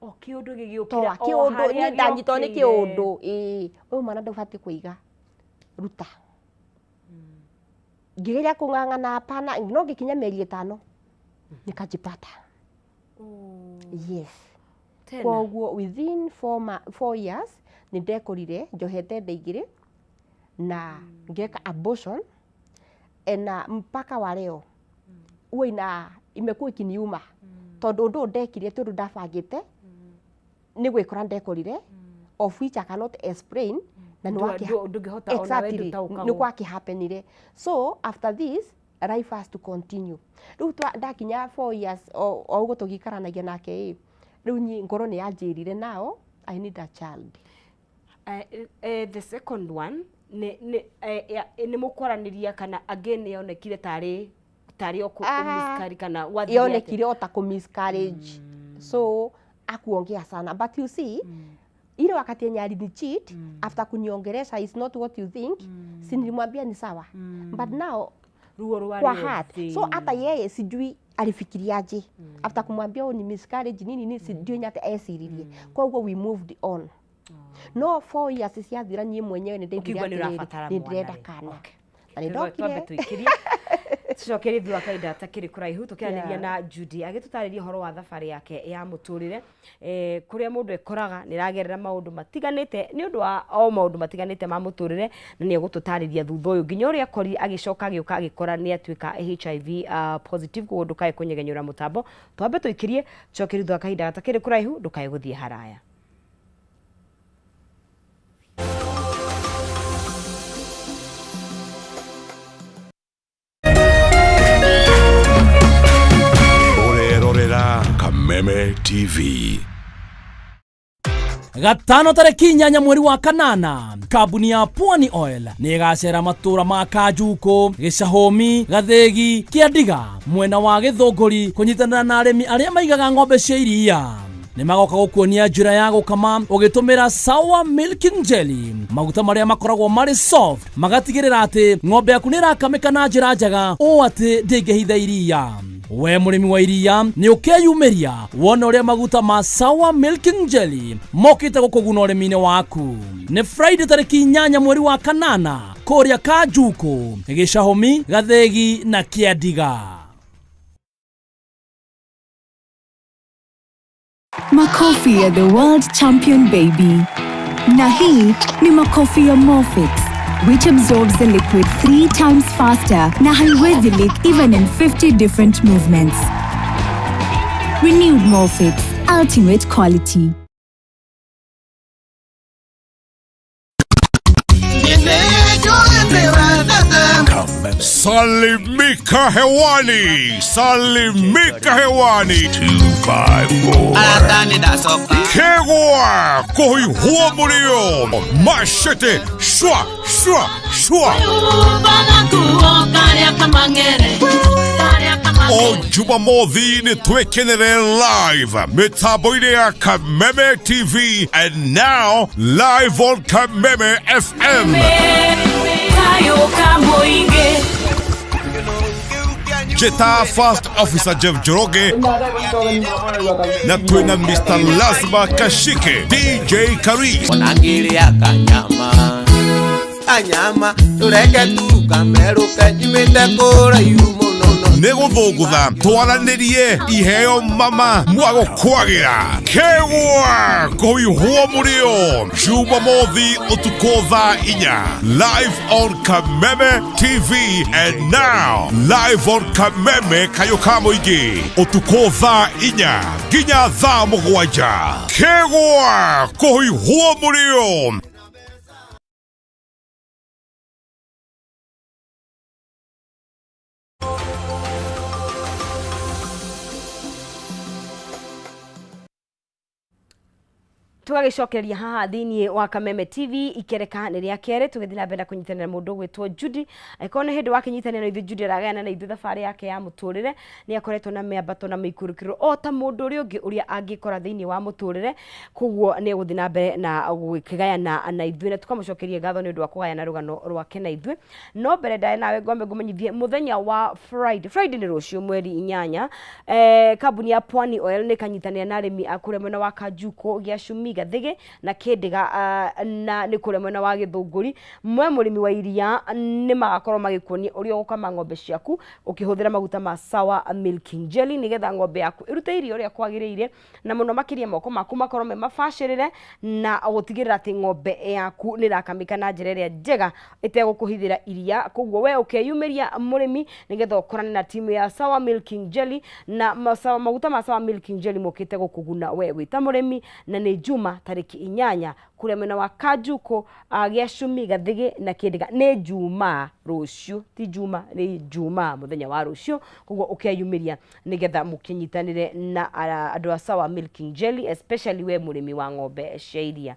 O kĩũndũ gĩgĩũkĩra. Toa o kĩũndũ harĩa niĩ ndanyitwo nĩ gĩokĩire. Kĩũndũ, ĩĩ, ũyũ mwana ndũbatiĩ kũiga, ruta. Ngĩgeria kũng'ang'ana, hapana. No ngĩkinya mĩeri 5 nikajipata. Yes. Tena. Koguo within 4 years nĩ ndekorire njohete nda igĩrĩ na ngeka abortion, na mpaka wa leo huwa ina imekuwa ikiniuma, tondũ ũndũ ũyũ ndekire ti ũndũ ndabangĩte, nĩ gwĩkora ndekorire, of which I cannot explain, na nĩ Ndũngĩhota ona we. Exactly. Ndũtaũkagwo. Nĩ gwakĩhappenire. So after this, life has to continue. Rĩu ndakinya 4 years, o ũguo tũgĩikaranagia nake ĩ, rĩu ngoro nĩ yanjĩrire, now I need a child. The second one nĩ mũkwaranĩria kana again yonekire tarĩ o miscarry kana gwathire atĩa? Yonekire o ta kũ miscarriage, so akuongea sana. But you see, ile wakati yenye alinicheat, after kuniongelesha, "Is not what you think," si nilimwambia ni sawa, but now Ruo rwarĩ kwa o heart. thĩinĩ. So hata yeye sijui alifikiriaje after kumwambia, "Oh, ni miscarriage," nini nini, sijui nyate eciririe. Koguo we moved on. No 4 years ciathira, niĩ mwenyewe nĩ ndaiguire Ũkĩigua nĩ atĩrĩrĩ, ũrabatara nĩ mwana ndĩrenda rĩ. kana. Na nĩ Twambe ndokire. tũikĩrie, tũcokerie thutha wa kahinda gatakĩrĩ kũraihu tũkĩaranĩria na Judy agĩtũtarĩria ũhoro wa thabarĩ yake ya mũtũrĩre, kũrĩa mũndũ ekoraga nĩ ragerera maũndũ matiganĩte nĩ ũndũ wa o maũndũ matiganĩte ma mũtũrĩre, na nĩ egũtũtarĩria thutha ũyũ nginya ũrĩa akori agĩcoka agĩũka agĩkora nĩ atuĩka HIV positive. Koguo ndũkae kũnyegenyũra mũtambo, twambe tũikĩrie, tũcokerie thutha wa kahinda gatakĩrĩ kũraihu. Ndũkae gũthiĩ haraya. Ũrerorera Kameme TV. Gatano tarĩki 8 mweri wa kanana, kambuni ya Pwani Oil nĩ ĩgacera matũra ma Kanjuku, Gĩcahũmi, Gathĩgi, Kĩandiga, mwena wa Gĩthũngũri, kũnyitanĩra na arĩmi arĩa maigaga ng'ombe cia iria. Nĩ magoka gũkuonia njĩra ya gũkama ũgĩtũmĩra Sawa Milking Jelly, maguta marĩa makoragwo marĩ soft, magatigĩrĩra atĩ ng'ombe yaku nĩ ĩrakamĩka na njĩra njega ũũ atĩ ndĩngĩhitha iria. We mũrĩmi wa iria, nĩ ũkeyumĩria wone ũrĩa maguta ma Sawa Milking Jelly mokĩte gũkũguna ũrĩmi-inĩ waku. Nĩ Friday tarĩki 8 mweri wa kanana, kũrĩa Kanjuku, Gĩcahũmi, Gathĩgi na Kĩandiga. Makofi ya the world champion baby. Na hii ni makofi ya Morfix, which absorbs the liquid three times faster na haiwezi leak even in 50 different movements. Renewed Morfix, ultimate quality. Salimika hewani, salimika hewani. 254. Kegwa kuhihua mulio mashete shwa shwa shwa. O Jumamothi nĩ twĩkenere live mĩtambo-inĩ ya Kameme TV and now live on Kameme FM. Jeta First Officer Jeff Njoroge na twina Mr. Lazma Kashike, DJ Karis. Onangĩrĩa kanyama kanyama tũreke tu kamerũke nyumĩte kũraihu mũno no. Nĩ gũthũngũtha twaranĩrie iheo mama mwagũkwagĩra kegwa kũihwo mũrĩo Jumamothi ũtukũ thaa 4, live on Kameme TV and now live on Kameme kayũ ka mũingĩ, ũtukũ thaa 4 nginya thaa 7, kegwa kũihwo mũrĩo. Tũgagĩcokereria haha thĩinĩ wa Kameme TV, ikereka nĩ rĩa kerĩ, tũgĩthiĩ na mbere na kũnyitanĩra mũndũ ũgwĩtwo Judy. Angĩkorwo nĩ hĩndĩ wakĩnyitanĩra na ithuĩ, Judy aragayana na ithuĩ thabarĩ yake ya mũtũrĩre. Nĩ akoretwo na mĩambato na mĩikũrũkĩro o ta mũndũ ũrĩa ũngĩ ũrĩa angĩkora thĩinĩ wa mũtũrĩre, koguo nĩ egũthiĩ na mbere na gũkĩgayana na ithuĩ, na tũkamũcokeria ngatho nĩ ũndũ wa kũgayana rũgano rwake na ithuĩ. No mbere ndaya nawe ngwambe ngũmenyithie mũthenya wa Friday, Friday nĩ rũciũ mweri 8, kambuni ya Pwani Oil nĩ ĩkanyitanĩra na arĩmi a kũrĩa mwena wa Kanjukũ, Gĩacumi, Gathĩgĩ na Kĩndĩga, na nĩ kũrĩa mwena wa Gĩthũngũri. Mwe mũrĩmi wa iria nĩ magakorwo magĩkuonia ũrĩa ũgũkama ng'ombe ciaku ũkĩhũthĩra maguta ma Sawa Milking Jelly, nĩgetha ng'ombe yaku ĩrute iria ũrĩa kwagĩrĩire, na mũno makĩria moko maku makorwo me mabacĩrĩre na gũtigĩrĩra atĩ ng'ombe yaku nĩ ĩrakamĩka na njĩra ĩrĩa njega ĩtegũkũhithĩra iria. Koguo we ũkeyumĩria mũrĩmi nĩgetha ũkorane na timu ya Sawa Milking Jelly, na maguta ma Sawa Milking Jelly mokĩte gũkũguna we wĩ ta mũrĩmi, na nĩ Juma tarĩki 8 kũrĩa mwena wa Kanjukũ, Gĩacumi, Gathĩgĩ na Kĩndĩga. Nĩ Juma rũciũ, ti Juma, nĩ Juma mũthenya wa rũciũ, koguo ũkeyumĩria nĩgetha mũkĩnyitanĩre na andũ a Sawa Milking Jelly, especially we mũrĩmi wa ng'ombe cia iria.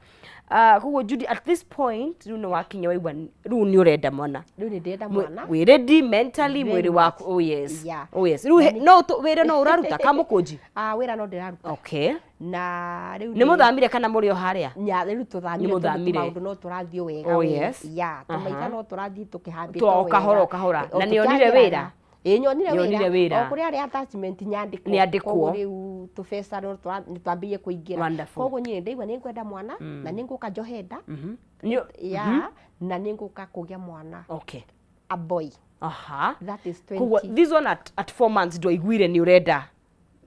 Koguo Judy, at this point rĩu nĩ wakinya waigua rĩu nĩ ũrenda mwana. Rĩu nĩ ndĩrenda mwana. Wĩ ready mentally, Very mwĩrĩ much. waku. Oh yes. Yeah. Oh yes. Rĩu no wĩra no ũraruta kamũkũnji? Ah, wĩra no ndĩraruta. Okay. Na rĩu Nĩ mũthamire kana mũrĩ o harĩa? Nya, rĩu tũthamire Nĩ tondũ mũthamire. maũndũ no tũrathiĩ wega Oh, we. yes. Yeah, tũmaita no tũrathiĩ tũkĩhambĩte O kahora, o kahora. Na nĩ onire wĩra? Ĩĩ, nyonire Nĩonire wĩra. wĩra. O kũrĩa arĩ attachment nyandĩkwo. Nĩandĩkwo. Koguo rĩu tũbeca no nĩ twambĩrĩirie kũingĩra. Wonderful. Koguo niĩ ndaigua nĩ ngwenda mwana na nĩ ngũka njohe nda. Nĩ Yeah, na nĩ ngũka kũgĩa mwana. Okay. A boy. That is 20. Koguo this one at 4 months ndwaiguire nĩ ũrenda.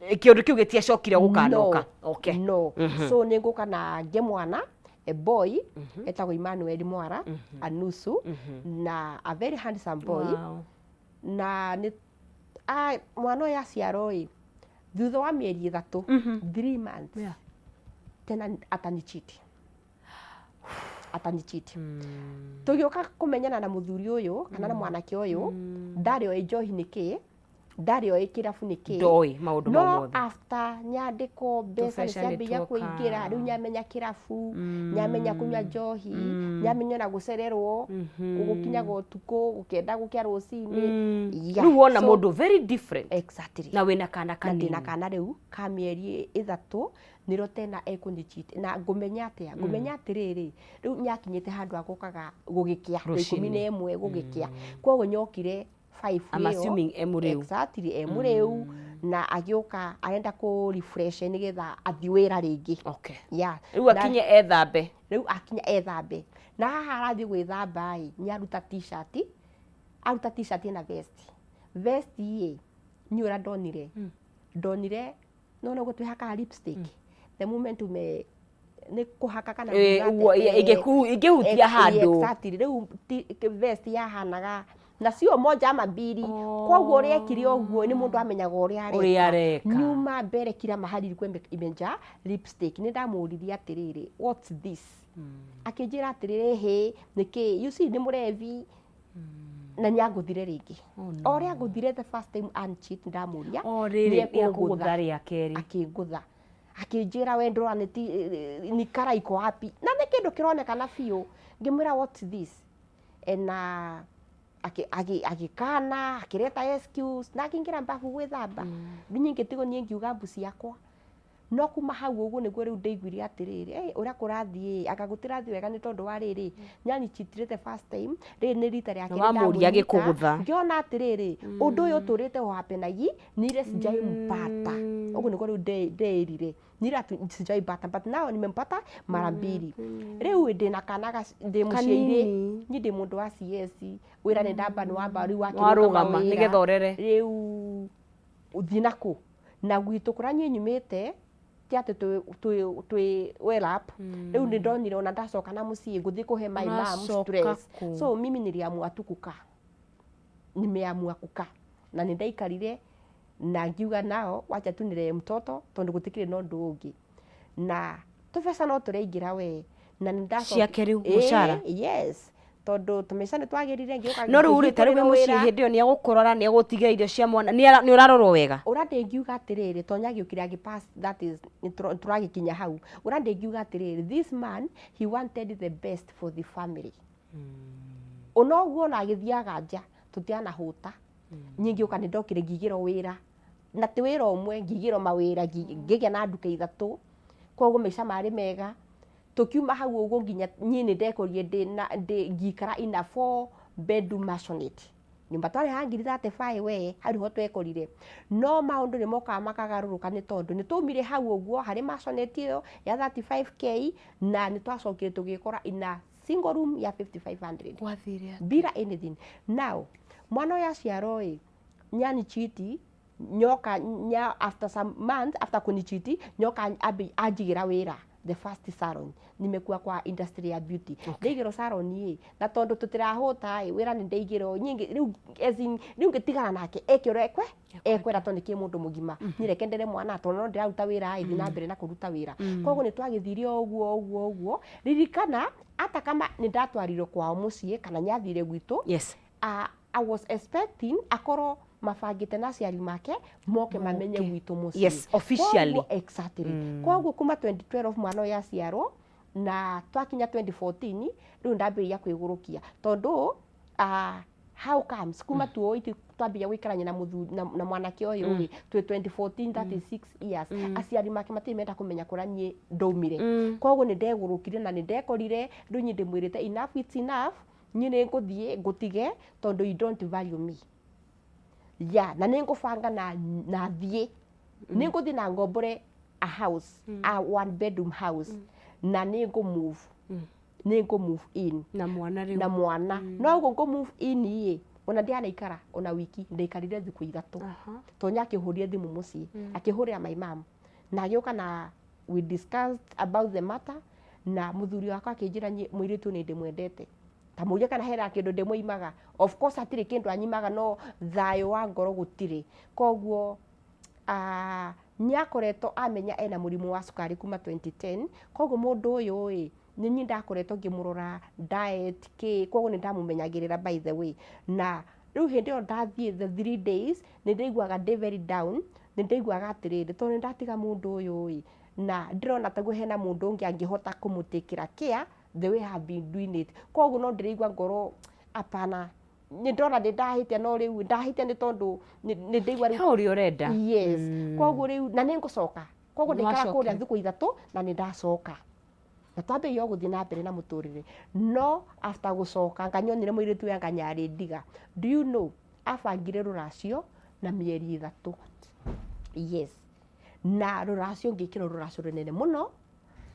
Kĩũndũ kĩu gĩtiacokire gũkanoka. No. Okay. No. So nĩ ngũka na ngĩe mwana, a boy, etagwo Emmanuel Mwara, Anusu, na a very handsome boy. Wow. Na nĩ mwana ũyũ aciarwo ĩ, thutha wa mĩeri 3, 3 months, tena atanichiti. Atanichiti. Tũgĩũka kũmenyana na mũthuri ũyũ kana na mwanake ũyũ, ndarĩ oĩ njohi nĩ kĩ, ndarĩ oĩ kĩrabu nĩ kĩ. Ndoĩ maũndũ mau No mothe. after nyandĩkwo mbeca nĩ Tũbeca nĩ ciambĩrĩria tuoka. kũingĩra, rĩu nyamenya kĩrabu, nyamenya kũnyua njohi, nyamenya ona gũcererwo, gũkinyaga ũtukũ, gũkĩenda gũkĩa rũcinĩ. Yeah. Rĩu wona So, mũndũ very different. Exactly. Na wĩna kana Na kanini. ndĩna kana rĩu ka mĩeri 3, nĩrĩo tena ekũnyichit. Na ngũmenya atĩa? Ngũmenya atĩrĩrĩ, rĩu nĩakinyĩte handũ agũkaga gũgĩkĩa, thaa 11 gũgĩkĩa. Koguo nyokire 5 I'm ĩyo. assuming e mũrĩu. Exactly, e mũrĩu, na agĩũka arenda kũ refresh nĩgetha athiĩ wĩra rĩngĩ. Okay. Yeah. Rĩu Na akinye ethambe. Rĩu akinya ethambe. Na haha arathiĩ gwĩthamba ĩ, nĩ aruta t-shirt, aruta t-shirt ĩna vest. Vest ĩ, niĩ ũrĩa ndonire, ndonire no ũguo twĩhakaga lipstick. The moment ume nĩ kũhaka kana kuga Ũguo, atĩ, ĩngĩhutia handũ. Exactly. Rĩu vest yahanaga na sio moja ama mbili. Koguo ũrĩa ekire ũguo nĩ mũndũ amenyaga ũrĩa areka. Ũrĩa areka. Nyuma mbere kila mahali ilikuwa imejaa lipstick. Nĩ ndamũririe atĩrĩrĩ, what's this? Akĩnjĩra atĩrĩrĩ, hĩ, nĩkĩ? You see, nĩ mũrevi. Na nĩ angũthire rĩngĩ. O ũrĩa angũthire the first time ancheat, ndamũria, O rĩrĩ, nĩ nĩ ekũngũtha. akũgũtha rĩa kerĩ. Akĩngũtha. Akĩnjĩra we ndũra nĩ ti ni kara iko wapi. Na nĩ kĩndũ kĩronekana biũ. Ngĩmwĩra what's this? Na agĩkana, akĩreta excuse, na akĩingĩra mbabu gwĩthamba. Rĩu niĩ ngĩtigwo niĩ ngiuga mbu ciakwa. No kuma hau ũguo nĩguo rĩu ndaiguire atĩrĩrĩ, ũrĩa kũrathiĩ, anga gũtirathiĩ wega nĩ tondũ wa rĩrĩ, nĩanyichitire the first time, rĩrĩ nĩ rita rĩa kerĩ Wamũria ndamũnyita. agĩkũgũtha. Ngĩona atĩrĩrĩ, ũndũ ũyũ ũtũrĩte ũhapenagi, ni ile sijai mpata. Ũguo nĩguo rĩu ndeĩrire. Ni ile sijai mpata, but now nimempata mara mbili. Rĩu ndĩna kana ndĩ mũciĩ-inĩ, Kanini. niĩ ndĩ mũndũ wa CS, wĩra nĩ ndamba nĩ wamba rĩu wakĩrũgama Warũgama, wĩra. nĩgetha ũrere. Rĩu ũthiĩ nakũ? Na gwitũ kũrĩa niĩ nyumĩte, ti atĩ twĩ well up. Rĩu nĩ ndonire ona ndacoka na mũciĩ ngũthiĩ kũhe my mom Ũracoka stress. kũ? So mimi niliamua tu kukaa. Nimeamua kukaa. Na nĩ ndaikarire na ngiuga nao wacha tu niree mtoto tondũ gũtikĩrĩ na ũndũ ũngĩ. Na tũbeca no tũraingĩra we. Na nĩ ndacoki- Ciake rĩu, mũcara? Yes. Tondũ tũmaica nĩ twagĩrire, ngĩũka No rĩu rĩ, ta rĩu wĩ ngĩhingũrĩrwo mũciĩ wĩra. Hĩndĩ ĩyo nĩ egũkũrora, nĩ egũtiga irio cia mwana, nĩ ũrarorwo wega? Ũrĩa ndĩngiuga atĩrĩrĩ, to nĩagĩũkire agĩ pass, that is nĩ tũragĩkinya hau. Ũrĩa ndĩngiuga atĩrĩrĩ, this man, he wanted the best for the family. Ona ũguo ona agĩthiaga nja, tũtianahũta. Niĩ ngĩũka nĩ ndokire ngĩigĩrwo wĩra, na ti wĩra ũmwe, ngĩigĩrwo mawĩra, ngĩgĩa na nduka ithatũ. Koguo maica marĩ mega. Tũkiuma hau ũguo nginya niĩ nĩ ndekorire ndĩ na ndĩ ngĩikara in a 4 bedroom maisonette, nyũmba twarĩhaga ngiri 35. We hau nĩho twekorire. No maũndũ nĩ mokaga makagarũrũka, nĩ tondũ nĩ twaumire hau ũguo harĩ maisonette ĩyo ya 35K, na nĩ twacokire tũgĩkora in a single room ya 5500. Gwathire? Bila anything. Now mwana ũyũ aciarwo ĩ, nyani chiti nyoka nya after some months after kunichiti, nyoka anjigĩra wĩra, the first salon. Nimekuwa kwa industry ya beauty. Ndaigĩrwo salon ĩ, na tondũ tũtirahũta ĩ, wĩra nĩ ndaigĩrwo nyingĩ rĩu, as in, rĩu ngĩtigana nake eke ũrĩa ekwenda, tondũ nĩ kĩ mũndũ mũgima. Niĩ reke ndere mwana, tondũ no ndĩraruta wĩra ĩ, thiĩ na mbere na kũruta wĩra. Koguo nĩ twagĩthire o ũguo ũguo ũguo. Ririkana hata kama nĩ ndatwarirwo kwao mũciĩ kana nyathire gwitũ, I was expecting akorwo mabangĩte na aciari make moke mamenye gwitũ mũciĩ. Yes, officially. Exactly. Koguo kuma 2012 mwana ũyũ aciarwo na twakinya 2014, rĩu ndambĩrĩria kwĩgũrũkia, tondũ how comes kuma 2008 twambĩrĩria gũikarania na mũthuri na mwanake ũyũ rĩ, twĩ 2014, that is 6 years, aciari make matirĩ menda kũmenya kũrĩa niĩ ndaumire. Koguo nĩ ndegũrũkire na nĩ ndekorire rĩu niĩ ndĩmwĩrĩte, "Enough, it's enough. Niĩ nĩ ngũthiĩ ngũtige, tondũ you don't value me." Ya na nĩ ngũbanga na thiĩ, nĩ ngũthiĩ na ngombore a house, a one bedroom house, na nĩ ngũ move, nĩ ngũ move in. Na mwana rĩu? Na mwana. No ũguo ngũ move in ĩ, ona ndianaikara ona wiki, ndaikarire thikũ 3. Tonya akĩhũrire thimũ mũciĩ, akĩhũrĩra my mom na agĩũka, na we discussed about the matter, na mũthuri wakwa akĩnjĩra, "Niĩ mũirĩtu nĩ ndĩmwendete, ta mũrie kana hena kĩndũ ndĩmũimaga." Of course hatirĩ kĩndũ anyimaga, no thayũ wa ngoro gũtirĩ. Koguo nĩakoretwo amenya ena mũrimũ wa cukari kuma 2010. Koguo mũndũ ũyũ ĩ, nĩ niĩ ndakoretwo ngĩmũrora diet kĩ, koguo nĩ ndamũmenyagĩrĩra, by the way. Na rĩu hĩndĩ ĩyo ndathiĩ the 3 days, nĩ ndaiguaga ndĩ very down. Nĩ ndaiguaga atĩrĩrĩ, tondũ nĩ ndatiga mũndũ ũyũ ĩ, na ndĩrona taguo hena mũndũ ũngĩ angĩhota kũmũtĩkĩra care the way I have been doing it. Koguo no ndĩraigua ngoro apana, nĩ ndona nĩ ndahĩtia, no rĩu ndahĩtia nĩ tondũ nĩ ndaigua rĩu He ũrĩa ũrenda. Yes. Koguo rĩu na nĩ ngũcoka. Koguo ndaikara Nĩwacokire. kũrĩa thikũ 3 na nĩ ndacoka, na twambĩrĩria o gũthiĩ na mbere na mũtũrĩre. No after gũcoka, nganyonire mũirĩtu ũyũ anga nyarĩ ndiga. Do you know abangire rũracio na mĩeri 3? Yes, na rũracio ngĩkĩra rũracio rũnene mũno.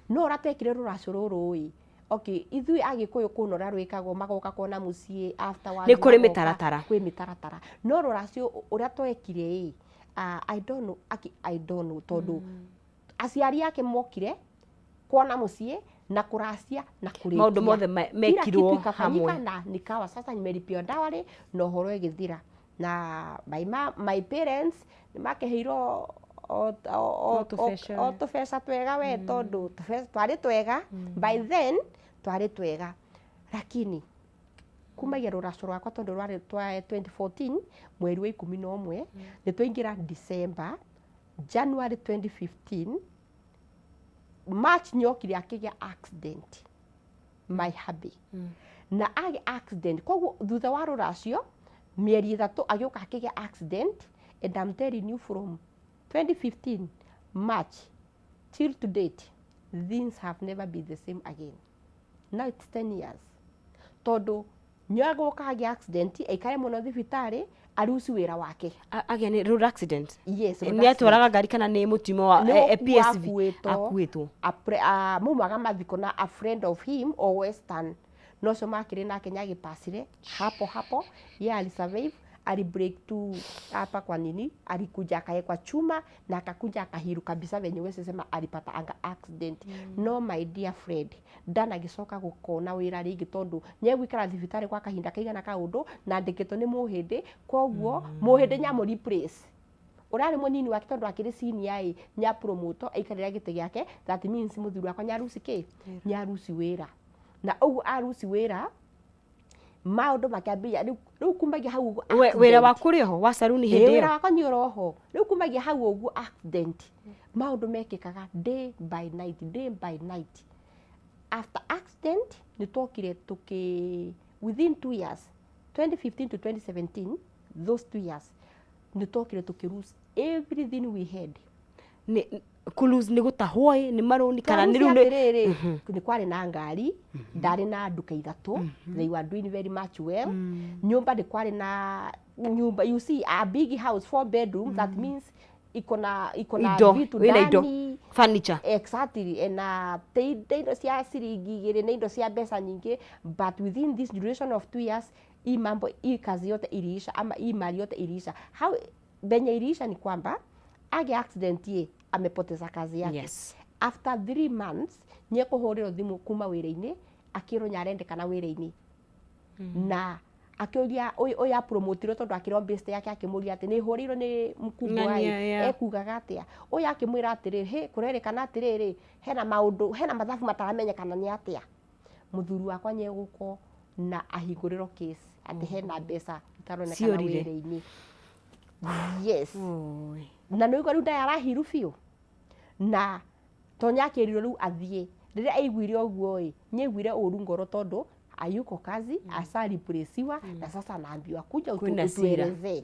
No ũrĩa twekire rũracio rũrũ ĩ, okay, ithuĩ Agĩkũyũ kũna ũrĩa rwĩkagwo, magoka kuona mũciĩ afterwards. Nĩ kũrĩ Magoka, mĩtaratara. Kwĩ mĩtaratara. No rũracio ũrĩa twekire ĩ, I don't know, aki I don't know, tondũ aciari ake mokire kuona mũciĩ na kũracia na kũrĩkia. Maũndũ mothe Kila mekirwo kitu ikafanyika hamwe. Na nikawa sasa nimelipia dowry na ũhoro ĩgĩthira, na my parents nĩ makeheirwo O tũbeca. O tũbeca twega we, tondũ tũbeca twarĩ twega by then, twarĩ twega. Lakini kumagia rũracio rwakwa, tondũ rwarĩ twa 2014 mweri wa 11, nĩ twaingĩra December, January 2015, March nĩokire akĩgĩa accident, my hubby. Na agĩa accident, koguo thutha wa rũracio mĩeri 3 agĩũka akĩgĩa accident. And I'm telling you, from 2015 March till to date, things have never been the same again. Now it's 10 years, tondũ nĩagũka agĩa accident, aikare mũno thibitarĩ, aruci wĩra wake. Agĩa nĩ road accident? Yes, road. Nĩ atwaraga ngari kana nĩ mũtimo wa Nĩ PSV? Akuĩtwo. Akuĩtwo. Maumaga mathiko na a friend of him o Western, no cio makĩrĩ nake nyagĩpacire hapo hapo. Ye alisurvive, alibreak tu hapa kwa nini, alikuja akawekwa chuma na akakuja akahiru kabisa venye wese sema alipata anga accident. No my dear friend, ndanagĩcoka gũkona wĩra rĩngĩ, tondũ nĩegũikara thibitarĩ kwa kahinda kaigana kaũndũ na ndĩkĩtwo nĩ mũhĩndĩ. Koguo mũhĩndĩ nyamũ replace ũrarĩ mũnini wake, tondũ akĩrĩ senior ĩ, nĩapromoto aikarĩra gĩtĩ gĩake. That means mũthuri wakwa nĩaruci kĩ, nĩaruci wĩra, na ũguo aruci wĩra. Maũndũ makĩambĩrĩria rĩu kumagia hau ũguo Wĩra accident. Waku ũrĩ oho wa saruni Ĩĩ, hĩndĩ wĩra ĩyo? Wakwa nĩ ũroho. Rĩu kumagia hau ũguo accident, maũndũ mekĩkaga day by night, day by night. After accident nĩ twokire tũkĩ within 2 years, 2015 to 2017, those 2 years nĩ twokire tũkĩ lose everything we had. Nĩ kũ-lose nĩ gũtahwo ĩ nĩ marũni kana nĩ Twarũcia rĩu nĩ atĩrĩrĩ, nĩ kwarĩ na ngari, ndarĩ na nduka ithatũ, they were doing very much well. Nyũmba, nĩ kwarĩ na nyũmba, you see, a big house, four bedroom, that means iko na indo vitu wĩna indo ndani. Furniture. Exactly, ena te indo cia ciringi igĩrĩ na indo cia mbeca nyingĩ, but within this duration of 2 years hii mambo, hii kazi yote iliisha, ama hii mali yote iliisha. How benye iliisha ni kwamba age accident ye amepoteza kazi yake. After 3 months nĩekũhũrĩrwo thimũ kuma wĩra-inĩ, akĩrwo nyarendekana wĩra-inĩ na akĩũria ũyũ apromotirwo tondũ akĩrwo best yake, akĩmũria atĩ nĩ hũrĩirwo nĩ mkubwa. Ng'ania, ĩ ekugaga atĩa ũyũ? Akĩmwĩra atĩrĩrĩ, hĩ kũrerĩkana atĩrĩrĩ, hena maũndũ, hena mathabu mataramenyekana nĩ atĩa. Mũthuri wakwa nyegũko na ahingũrĩrwo case atĩ hena mbeca itaronekana Ciorire. wĩra-inĩ, yes. Oi. Na nĩ rĩu ndaĩ arahiru biũ na tonya akĩrirwo rĩu athiĩ. Rĩrĩa aiguire ũguo ĩ, nĩaiguire ũru ngoro tondũ hayuko kazi, ashareplaciwa na sasa anaambiwa kuja Kwĩna cira. utuelezee.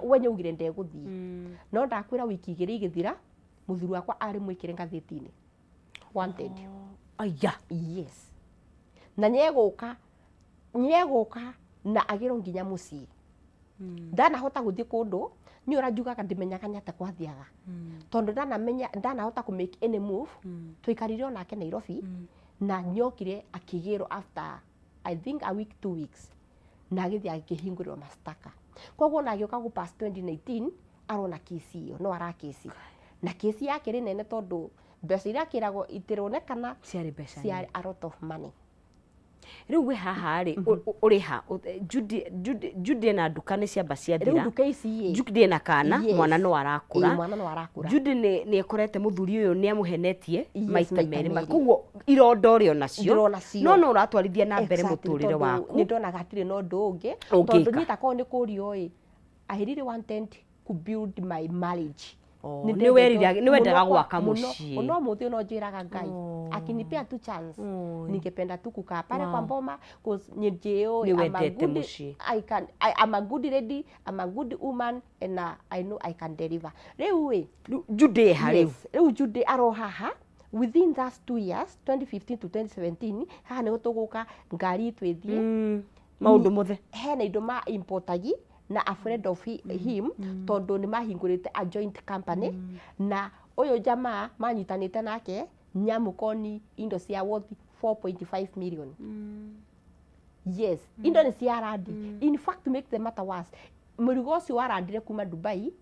We nĩaugire ndegũthiĩ, no ndakwĩra wiki 2 igĩthira mũthuri wakwa arĩ mwĩkĩre ngathĩti-inĩ wanted. Aya. Yes, na nĩegũka na agĩrwo nginya mũciĩ. Ndanahota gũthiĩ kũndũ, nĩ ũra njugaga ndimenyaga nĩ atĩa kwathiaga tondũ ndanamenya ndanahota kũ make any move. Tũikarire onake Nairobi na nyokire akĩgĩrwo after I think a week, 2 weeks, na agĩthiĩ akĩhingũrĩrwo mashtaka. Koguo ona agĩũka gũ pass 2019 arona kesi ĩyo no arakesi na kesi yake rĩ nene tondũ mbeca iria akĩragwo itironekana. Ciarĩ mbeca. Ciarĩ a lot of money. Rĩu we haha rĩ, ũrĩ ha? Judy ena nduka nĩ ciamba Rĩu ciathira. Nduka ici ĩ Judy ena kana. Yes. Mwana no arakũra. Ĩ, mwana no arakũra. Judy nĩ ekorete mũthuri ũyũ nĩ amũhenetie maita maita merĩ. merĩ. Koguo ironda ũrĩ onacio. Ndĩrĩ onacio. No ũratwarithia na mbere Exactly, mũtũrĩre tondũ waku. Nĩ ndonaga hatirĩ na ũndũ ũngĩ Ũngĩka. tondũ niĩ takorwo nĩ kũrio ĩ, I really wanted to build my marriage. Oh, Nĩ nĩ ndendete nĩ wendaga mũno gwaka mũno. mũciĩ. No mũthĩ no njĩraga Ngai akinipea tu chance, ningependa tu kukaa pale kwa boma 'cause nĩ njĩũĩ Nĩ I'm a wendete good, mũciĩ. I'm a good lady, I'm a good woman and I know I can deliver. Rĩu ĩ Rĩu Judy ha rĩu? Yes, rĩu Judy aro haha within that 2 years, 2015 to 2017. Haha nĩho tũgũka ngari itũ ĩthiĩ. Maũndũ mothe. Hena indo ma importagi na a friend of him tondũ nĩ mahingũrĩte a joint company na ũyũ jamaa manyitanĩte nake nyamũkoni indo cia worth 4.5 million. Yes, indo nĩ cia randi. In fact, to make the matter worse, mũrigo ũcio warandire kuma Dubai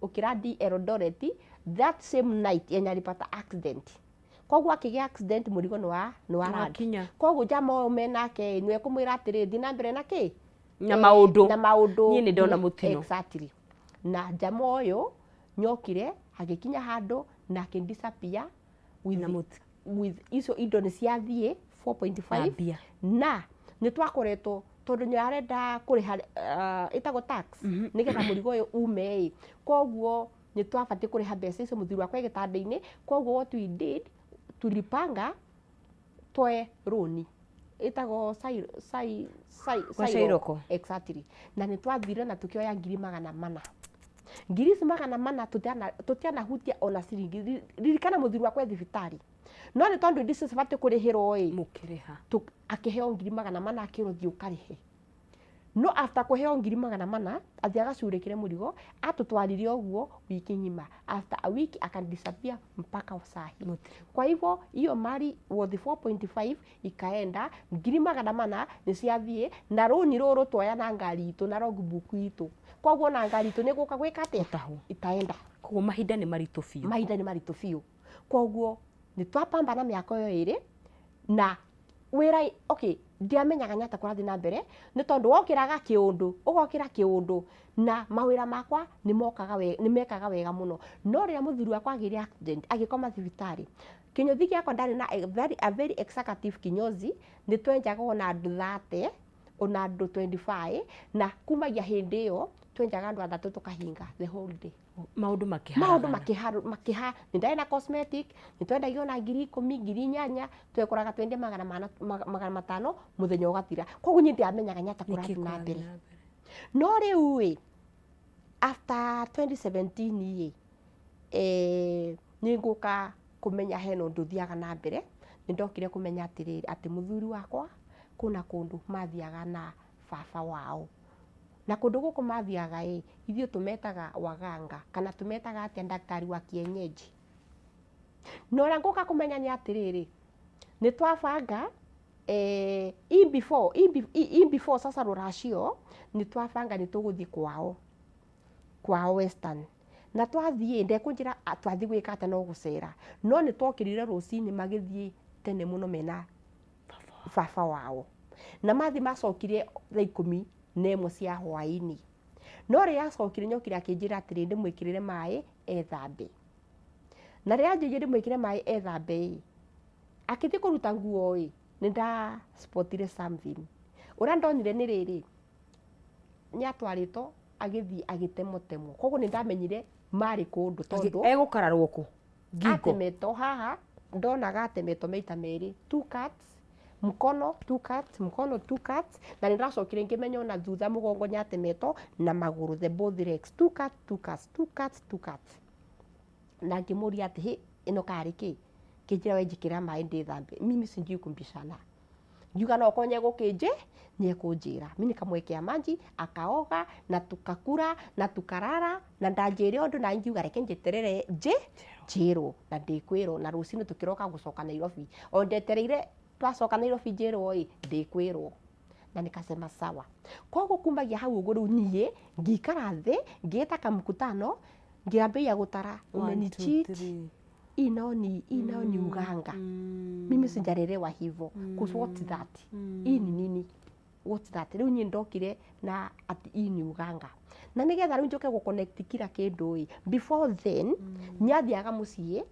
ũkĩrandi Eldoret that same night yenye alipata accident. Koguo akĩgĩa accident, mũrigo nĩ wa randi. Wakinya. Koguo jama ũyũ menake nĩwe kũmwĩra atĩrĩ, thiĩ na mbere na kĩ Na maũndũ. Na maũndũ. Niĩ nĩ ndona mũtino. Exactly. Na jama ũyũ nyokire agĩkinya handũ na akĩdisappear with, Na mũti- with icio indo nĩ ciathiĩ 4.5. Na mbia. Na nĩ twakoretwo tondũ nĩ arenda kũrĩha ĩtagwo tax nĩgetha mũrigo ũyũ ume ĩ, koguo nĩ twabatiĩ kũrĩha mbeca icio mũthuri wakwa e gĩtanda-inĩ. Koguo what we did, tulipanga twoe rũni ĩtagwo Kwa Shairoko. Exactly. Na nĩ twathire na tukĩoya 400,000. Ngiri ici 400 tũtianahutia ona ciringi. Ririkana mũthuri wakwa e thibitarĩ, no nĩ tondũ indo icio cibatiĩ kũrĩhĩrwo ĩ, Mũkĩrĩha. Akĩheo 400,000, akĩrwo thiĩ ũkarĩhe. No after kũheo 400,000, athiĩ agacurĩkĩre mũrigo, atũtwarire ũguo wiki ng'ima. After a week akadisappear mpaka sahi. Kwa hivyo hiyo mali worth 4.5 ikaenda, 400,000 nĩ ciathiĩ na rũni rũrũ twoya na ngari itũ na logbook itũ. Koguo na ngari itũ nĩ gũka gwĩka atĩa? Gũtahwo. Itaenda. Koguo mahinda nĩ maritũ biũ. Mahinda nĩ maritũ biũ. Koguo nĩ twapambana mĩaka ĩyo ĩrĩ na wĩra. Okay, ndiamenyaga nĩ atĩa kũrathiĩ na mbere nĩ tondũ wokĩraga kĩũndũ, ũgokĩra kĩũndũ na mawĩra makwa nĩ mokaga nĩ mekaga wega mũno. No rĩrĩa mũthuri wakwa agĩire accident agĩkoma thibitarĩ, kĩnyũthi gĩakwa ndarĩ na a very executive kinyozi, nĩ twenjaga ona andũ 30. Ona andũ 25 na kumagia hĩndĩ ĩyo twenjaga andũ athatũ tũkahinga the whole day. Maũndũ makĩharagana. Maũndũ makĩha nĩ ndarĩ na cosmetic, nĩ twendagia ona 10,000, 8,000, twekoraga twendia 500 mũthenya ũgathira. Koguo niĩ ndiamenyaga nyata Nĩkĩ kũrathiĩ na kũrathiĩ mbere. na mbere? No rĩu ĩ, after 2017 ĩ, nĩ ngũka kũmenya hena ũndũ ũthiaga na mbere. Nĩ ndokire kũmenya atĩrĩrĩ, atĩ mũthuri wakwa kũna kũndũ mathiaga na baba wao. Na kũndũ gũkũ mathiaga ĩ, ithuĩ tũmetaga waganga, kana tũmetaga atĩa, daktari wa kienyeji. Na ũrĩa ngũka kũmenya nĩ atĩrĩrĩ, nĩ twabanga in before, in before sasa rũracio, nĩ twabanga nĩ tũgũthiĩ kwao Western. Na twathiĩ, ndekũnjĩra twathiĩ gwĩka atĩa, no gũcera. No nĩ twokĩrire rũcinĩ magĩthiĩ tene mũno mena baba wao. Na mathiĩ macokire thaa 11 cia hwaĩ-inĩ. No rĩrĩa acokire nyokire akĩnjĩra atĩrĩ, ndĩmwĩkĩrĩre maĩ ethambe. Na rĩrĩa anjĩrire ndĩmwĩkĩre maĩ ethambe ĩ, akĩthiĩ kũruta nguo ĩ, nĩ nda spotire something. Ũrĩa ndonire nĩ rĩrĩ, nĩ atwarĩtwo agĩthiĩ agĩtemotemwo. Koguo nĩ ndamenyire marĩ kũndũ tondũ Egũkararwo kũ? Ngingo. Atemetwo haha, ndonaga atemetwo maita merĩ, two cuts, mkono two cuts, mkono two cuts, na nĩ ndacokire ngĩmenya ona thutha mũgongo nĩ atemetwo na magũrũ, the both legs, two cuts, two cuts, two cuts, two cuts. Na ngĩmũria atĩ hĩ, ĩno karĩ kĩ? Kĩnjĩra we njĩkĩra maĩ ndĩthambe. Mimi sijui kumbishana. Ngiuga no okorwo nĩegũkĩnjĩ, nĩekũnjĩra. Mimi nikamwekea maji, akaoga, na tukakura, na tukarara, na ndanjĩre ũndũ na ngiuga reke njeterere njĩrwo, na ndĩkwĩrwo, na rũcinĩ tũkĩroka gũcoka Nairobi. O ndetereire twacoka Nairobi njĩrwo ĩ, ndĩkwĩrwo. Na nikasema sawa. Koguo kumagia hau ũguo rĩu niĩ ngĩikara thĩ, ngĩĩta kamkutano, ngĩambĩrĩria gũtara. One, Umenicheat. two, three. Hii nao ni uganga. Mimi sijalelewa hivyo. Cause what's that? Hii ni nini? What's that? Rĩu niĩ ndokire na ati hii ni uganga. Na nĩgetha rĩu njoke gũconnect kila kĩndũ ĩ, before then nĩathiaga mũciĩ,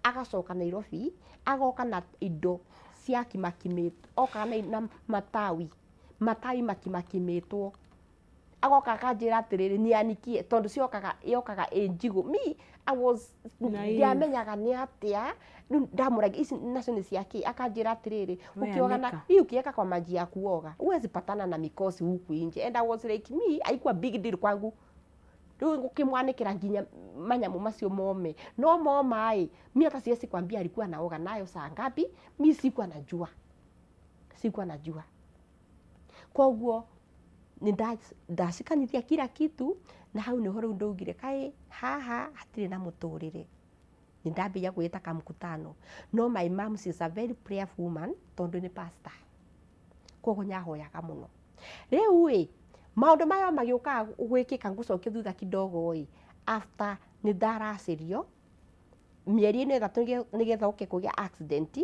agacoka Nairobi, agoka na indo cia kimakimĩtwo, okaga na matawi makimakimĩtwo. Agoka akanjĩra atĩrĩrĩ, nianikie, tondũ ciokaga, yokaga ĩ njigũ. Me, I was, Naive. ndiamenyaga nĩ atĩa. Rĩu ndamũragia, ici nacio nĩ cia kĩ? Akanjĩra atĩrĩrĩ, We ũkĩoga na anika. hii ukiweka kwa maji ya kuoga, huwezi patana na mikosi huku nje. And I was like, me, haikuwa big deal kwangu. Rĩu ngũkĩmwanĩkĩra nginya manyamũ macio mome. No moma ĩ, mi hata siwezi kwambia alikuwa anaoga nayo saa ngapi, mi sikuwa najua. Sikuwa najua. Koguo nĩ ndacikanithia kila kitu, na hau nĩho rĩu ndaugire kaĩ haha hatirĩ na mũtũrĩre. Nĩ ndambĩrĩria gwĩta kamkutano. No my mom, she is a very prayerful woman, tondũ nĩ pastor. Koguo nĩahoyaga mũno. Rĩu ĩ, maũndũ maya magĩũkaga gwĩkĩka, ngũcokia thutha kidogo ĩ, after nĩ ndaracĩrio mĩeri ĩno ĩtatũ nĩgetha oke kũgĩa accident,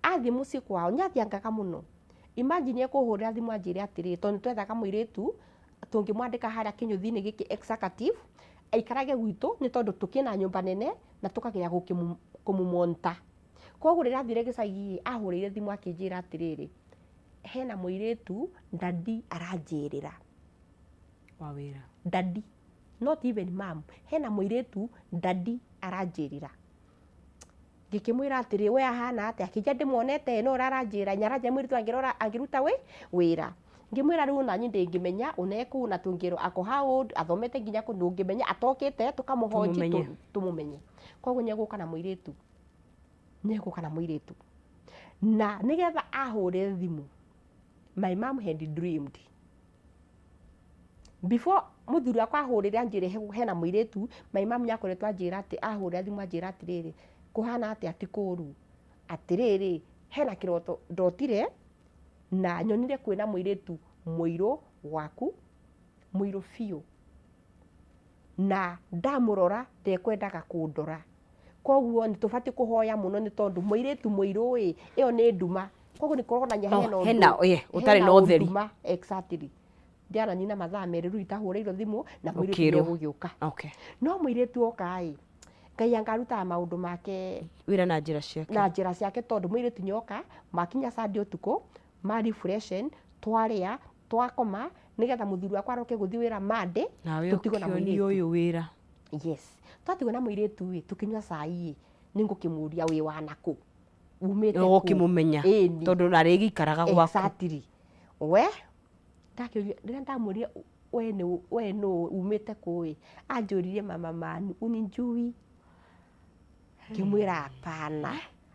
athiĩ mũciĩ kwao nĩathiangaga mũno. Imagine ekũhũrĩra thimũ anjĩre atĩrĩrĩ, tondũ nĩtwethaga mũirĩtu tũngĩmwandĩka harĩa kĩnyũthi-inĩ gĩkĩ executive, aikarage gwitũ nĩ tondũ tũkĩna nyũmba nene na tũkagĩa kũmũmonta. Koguo rĩrĩa athire gĩcagi ĩ, ahũrĩire thimũ akĩnjĩra atĩrĩrĩ, hena mũirĩtu dadi aranjĩrĩra. Wa wĩra. Dadi, not even mom, hena mũirĩtu dadi aranjĩrĩra. Ngĩkĩmwĩra atĩrĩ, we ahana atĩa? Akĩnjĩra ndĩmuonete, no ũrĩa aranjĩra, nyaranjĩra mũirĩtu angĩrora angĩruta wĩra. Ngĩmwĩra rĩu ona niĩ ndĩngĩmenya ũnekũ na tũngĩrwo ako how old, athomete nginya kũ, ndũngĩmenya atokĩte tũkamũhonji Tũmũmenye. Tũmũmenye. Koguo nĩegũka na mũirĩtu. Nĩegũka na mũirĩtu. Na nĩgetha ahũre thimũ, my mom had dreamed. Before mũthuri wakwa ahũrĩre anjĩre hena mũirĩtu, my mom nĩakoretwo anjĩra atĩ ahũrĩra thimũ anjĩra atĩrĩrĩ, kũhana atĩa ti kũru, atĩrĩrĩ, hena kĩroto ndotire na nyonire kwĩna mũirĩtu mũirũ waku, mũirũ biũ, na ndamũrora ndekwendaga kũndora. Koguo nĩ tũbatiĩ kũhoya mũno nĩ tondũ mũirĩtu mũirũ ĩ, ĩyo nĩ nduma. Koguo nĩ kũronania No, hena ũndũ, hena, ũtarĩ hena na ũtheri. ũnduma, exactly. Ndiaranina mathaa merĩ rĩu itahũrĩirwo thimũ na mũirĩtu Ũkĩrwo. nĩegũgĩũka. No mũirĩtu oka ĩ, Ngai anga arutaga maũndũ make Wĩra na njĩra ciake. Na njĩra ciake, tondũ mũirĩtu nĩoka, makinya Sunday ũtukũ, ma refreshen, Twarĩa, twakoma, nĩgetha mũthuri wakwa aroke gũthiĩ wĩra Monday. Nawe tũtigwo na ũkĩonia mũirĩtu. Ũyũ wĩra. Yes, twatigwo na mũirĩtu ĩ, tũkĩnyua cai ĩ, nĩngũkĩmũria, "Wĩ wa nakũ, umĩte kũ?" Ũgũkĩmũmenya. Ĩni. Tondũ narĩgĩikaraga gwaku. Exactly. We ndakĩũria, rĩrĩa ndamũria, "We nĩ we nũ, umĩte kũ?" ĩ, anjũririe, "Mama Manu, unijui?" Ngĩmwĩra, "Hapana."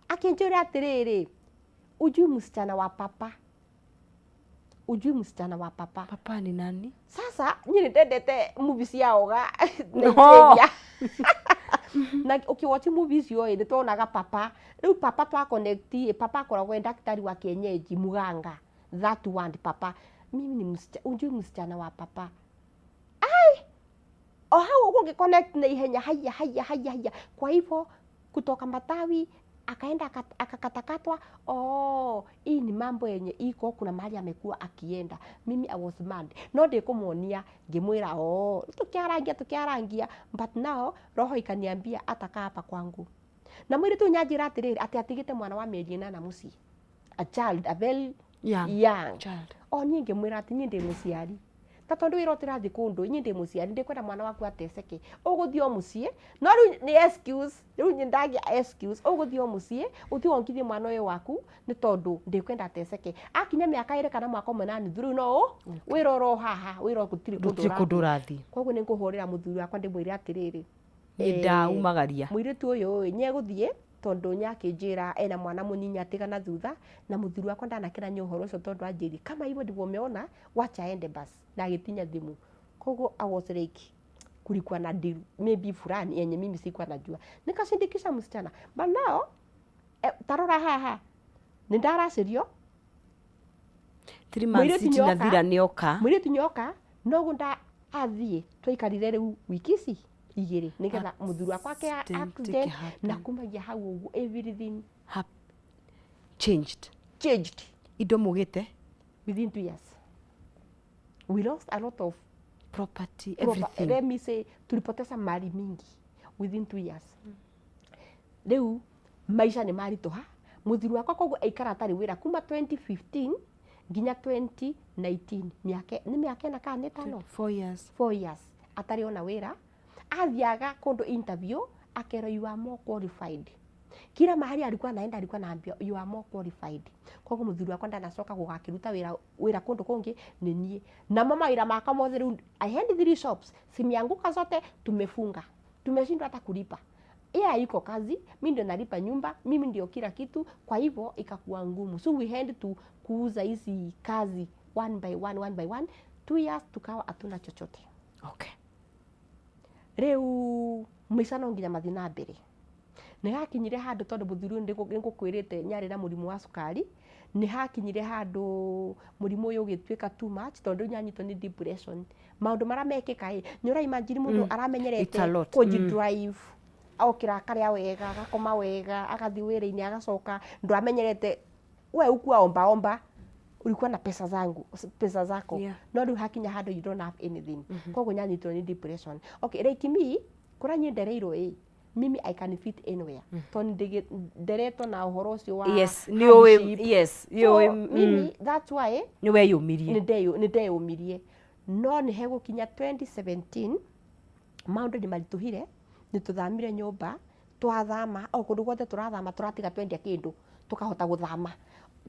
Akĩnjũria atĩrĩrĩ, "Ujui msichana wa papa? Ujui msichana wa papa?" Papa ni nani? Sasa niĩ nĩ ndendete movie cia oga Nigeria, na ũkĩwatch movie icio ĩ, nĩ tuonaga papa. Rĩu papa twa connect ĩ, papa akoragwo e daktari wa kienyeji, muganga. That one papa, mimi ni msichana, ujui msichana wa papa? Ai, o hau ũguo ngĩconnect na ihenya. Haya, haya, haya, haya. Kwa hivyo kutoka matawi akaenda akakatakatwa. Oh, hii ni mambo yenye iko, kuna mahali amekuwa akienda. Mimi I was mad, no ndĩkũmuonia. Ngĩmwĩra, oh, tukiarangia, tukiarangia, but now roho ikaniambia atakaa hapa kwangu. Na mwĩrĩ tu nyanjĩra atĩrĩrĩ, atĩ atigĩte mwana wa mĩeri 8 mũciĩ, a child, a very Young young child. O niĩ ngĩmwĩra atĩ niĩ ndĩ mũciari, ta tondũ wĩra ũtĩrathiĩ kũndũ, niĩ ndĩ mũciari, ndĩkwenda mwana waku ateceke, ũgũthiĩ o mũciĩ. No rĩu nĩ excuse, rĩu nĩ ndagĩa excuse, ũgũthiĩ o mũciĩ, ũthiĩ wongithie mwana ũyũ waku, nĩ tondũ ndĩkwenda ateceke. Akinya mĩaka 2 kana mwaka ũmwe na nuthu, rĩu no wĩra oro haha, wĩra gũtirĩ kũndũ. Gũtirĩ kũndũ ũrathiĩ. Koguo nĩ ngũhũrĩra mũthuri wakwa, ndĩmwĩre atĩrĩrĩ, Nĩ ndaumagaria. Mũirĩtu ũyũ ĩ, nĩegũthiĩ, tondũ nĩakĩnjĩra ena mwana mũnini atigana thutha. Na mũthuri wakwa ndanakena nĩ ũhoro ũcio, tondũ anjĩri, "Kama hivyo ndivyo umeona, wacha aende basi," na agĩtinya thimũ. Koguo I was like, kulikuwa na deal maybe fulani yenye mimi sikuwa najua. Nikashindikisha msichana, but now tarora haha nĩ ndaracĩrio. 3 months. Mũirĩtu Itinathira nĩoka. Mũirĩtu nyoka noguo nda athiĩ, twaikarire rĩu wiki ici 2 nĩgetha mũthuri wakwa ake Accident accident. ĩkĩhappen. Na kumagia hau ũguo everything Changed. Changed. Indo mugĩte. Within 2 years we lost a lot of property, everything. Let me say tulipoteza mali mingi within 2 years. Rĩu maisha nĩ maritũha. Mũthuri wakwa koguo aikara atarĩ wĩra kuma 2015 nginya 2019, mĩaka nĩ mĩaka 4 kana nĩ 5. 4 years. 4 years atarĩ ona wĩra. Athiaga kũndũ interview, akerwo, "You are more qualified." Kila mahali alikuwa anaenda, alikuwa anaambiwa, "You are more qualified." Koguo mũthuri wakwa ndanacoka gũgakĩruta wĩra kũndũ kũngĩ, nĩ niĩ namo mawĩra makwa mothe. Rĩu I had three shops, zimeanguka zote, tumefunga, tumeshindwa hata kulipa. Yeye haiko kazi, mi ndio nalipa nyumba, mimi ndio kila kitu. Kwa hivyo ikakuwa ngumu, so we had to kuuza hizi kazi one by one, one by one. 2 years tukawa hatuna chochote. Rĩu maica no nginya mathiĩ na mbere. Nĩ hakinyire handũ, tondũ mũthuri ũyũ nĩngũkwĩrĩte nĩarĩ na mũrimũ wa cukari, nĩ hakinyire handũ mũrimũ ũyũ ũgĩtuĩka too much, tondũ rĩu nĩanyitwo nĩ depression. Maũndũ marĩa mekĩka ĩ, nĩ ũra imagine mũndũ aramenyerete It's a lot. kũji drive, okĩra akarĩa wega, agakoma wega, agathiĩ wĩra-inĩ, agacoka. Ndwamenyerete we ukua omba omba, ulikuwa na pesa zangu, pesa zako. No rĩu hakinya handũ you don't have anything. Koguo nyanyitwo nĩ depression. Okay, like me, kũrĩa niĩ ndereirwo ĩ, mimi I can fit anywhere, tondũ nderetwo na ũhoro ũcio wa Yes, nĩ ũĩ. hardship. Yes, nĩ So, ũĩ. mimi that's why Nĩ weyũmirie. Nĩ ndeyũmirie, no nĩ hegũkinya 2017 maũndũ nĩ maritũhire. Nĩ tũthamire nyũmba, twathama o kũndũ guothe tũrathama, tũratiga twendia kĩndũ tũkahota gũthama.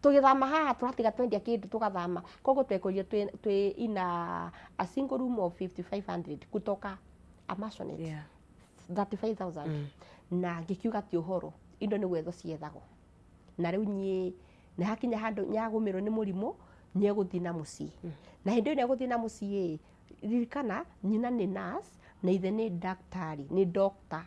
Tũgĩthama haha, tũratiga twendia kĩndũ tũgathama. Koguo twekorire twĩ in a single room of 5500 kutoka a maisonette, 35,000. Na ngĩkiuga ti ũhoro, indo nĩ gwethwo ciethagwo. Na rĩu niĩ nĩ hakinya handũ nyagũmĩrwo nĩ mũrimũ, nĩegũthiĩ na mũciĩ. Na hĩndĩ ĩyo nĩegũthiĩ na mũciĩ ĩ, ririkana nyina nĩ nurse na ithe nĩ daktari, nĩ doctor,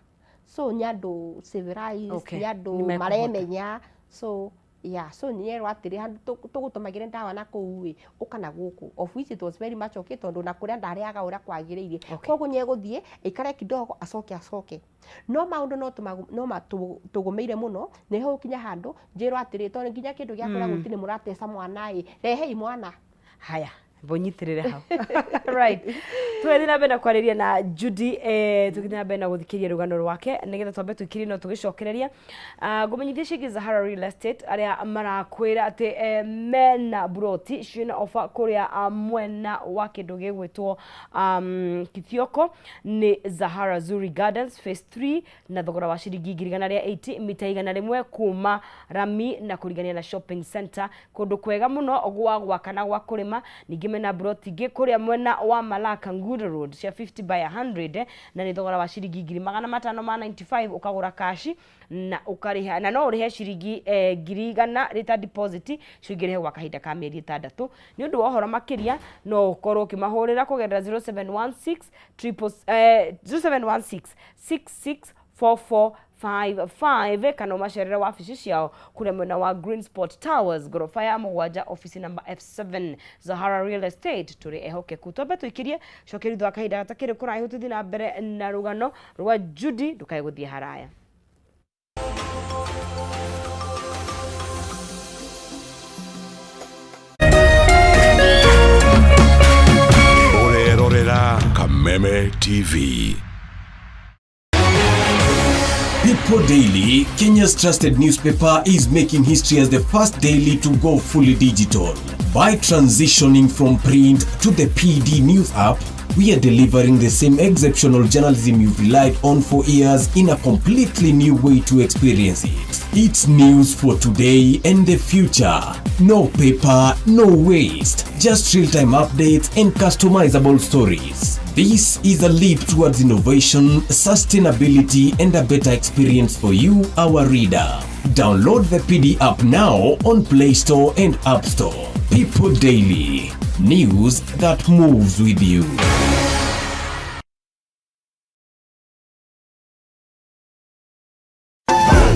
so nĩ andũ civilized. Nĩ andũ Nĩ mekũhota. Maremenya. So yeah, so nĩerwo atĩrĩ, handũ tũgũtũmagĩre ndawa na kũu ĩ, ũka na gũkũ, of which it was very much okay, tondũ na kũrĩa ndarĩaga ũrĩa kwagĩrĩire. Koguo nĩegũthiĩ aikare kidogo, acoke acoke. No maũndũ no matũgũmĩire mũno. Nĩ hũkinya handũ njĩrwo atĩrĩ, tondũ nginya kĩndũ gĩa kũrĩa gũtirĩ, mũrateca mwana ĩ, rehei mwana. Haya. Mbũnyitĩrĩre hau. Right, tũgĩthiĩ na mbere na kwarĩria na Judy, tũgĩthiĩ na mbere na gũthikĩrĩria rũgano rwake nĩgetha twambe tũikĩrie no tũgĩcokereria. Ah, ngũmenyithie ciĩgiĩ Zahara Real Estate arĩa marakwĩra atĩ mena buroti ciĩna ofa kũrĩa mwena wa kĩndũ gĩgwĩtwo Kithioko nĩ Zahara Zuri Gardens phase 3 na thogora wa ciringi 180,000 mita 100 kuma rami na kũrigania na shopping center, kũndũ kwega mũno gwa gwaka na gwa kũrĩma. Ningĩ mena broti ingĩ kũrĩa mwena wa Malaka Ngure Road cia 50 by 100 na nĩ thogora wa ciringi 595,000 ũkagũra kashi na ũkarĩha na no ũrĩhe ciringi 100,000 rĩta deposit icio ingĩ rĩhe gwa kahinda ka mĩeri 6. Nĩ ũndũ wa ũhoro makĩria no ũkorwo ũkĩmahũrĩra kũgerera 0716 triple 0716 664455 kana ũmacerere wabici ciao kũrĩa mwena wa Green Spot Towers ngoroba ya 7 office number F7. Zahara Real Estate, tũrĩ ehokeku. Twambe tũikĩrie cokeria thutha wa kahinda gatakĩrĩ kũraihu tũthiĩ na mbere na rũgano rwa Judy. Ndũkae gũthiĩ haraya. Ũrerorera Kameme TV. People Daily, Kenya's trusted newspaper, is making history as the first daily to go fully digital. By transitioning from print to the PD News app, we are delivering the same exceptional journalism you've relied on for years in a completely new way to experience it. It's news for today and the future. No paper, no waste. Just real-time updates and customizable stories. This is a leap towards innovation, sustainability, and a better experience for you, our reader. Download the PD app now on Play Store and App Store. People Daily. News that moves with you.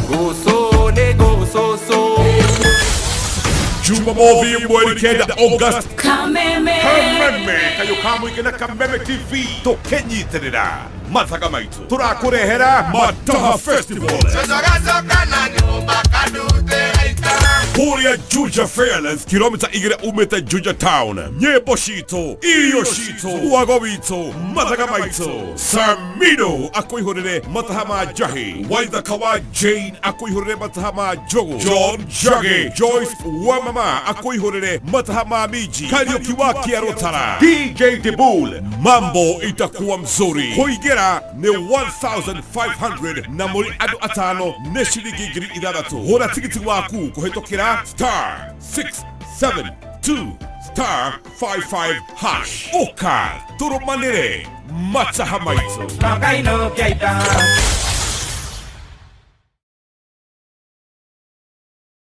Goso ne goso. Jumamothi 9 August. Kameme. Kameme kayo kamũingĩ na Kameme TV tũkĩnyitĩrĩra mathaga maitũ tũrakũrehera Mataha Festival kũrĩa Juja Fairlands, kilomita 2 umĩte Juja Town. Nyĩmbo citũ, irio citũ, wago witũ, mathaga maitũ. Samido akũihũrĩre mataha ma njahi, Waithaka wa Jane akũihũrĩre mataha ma njũgũ, John Njagi, Joyce wa mama akũihũrĩre mataha ma minji, Kariuki wa Kĩarũtara, DJ Dibul. Mambo itakuwa mzuri. Kũingĩra nĩ 1500 na mũrĩ andũ atano nĩ ciringi 6,000. Hũra tigiti waku kũhĩtũkĩra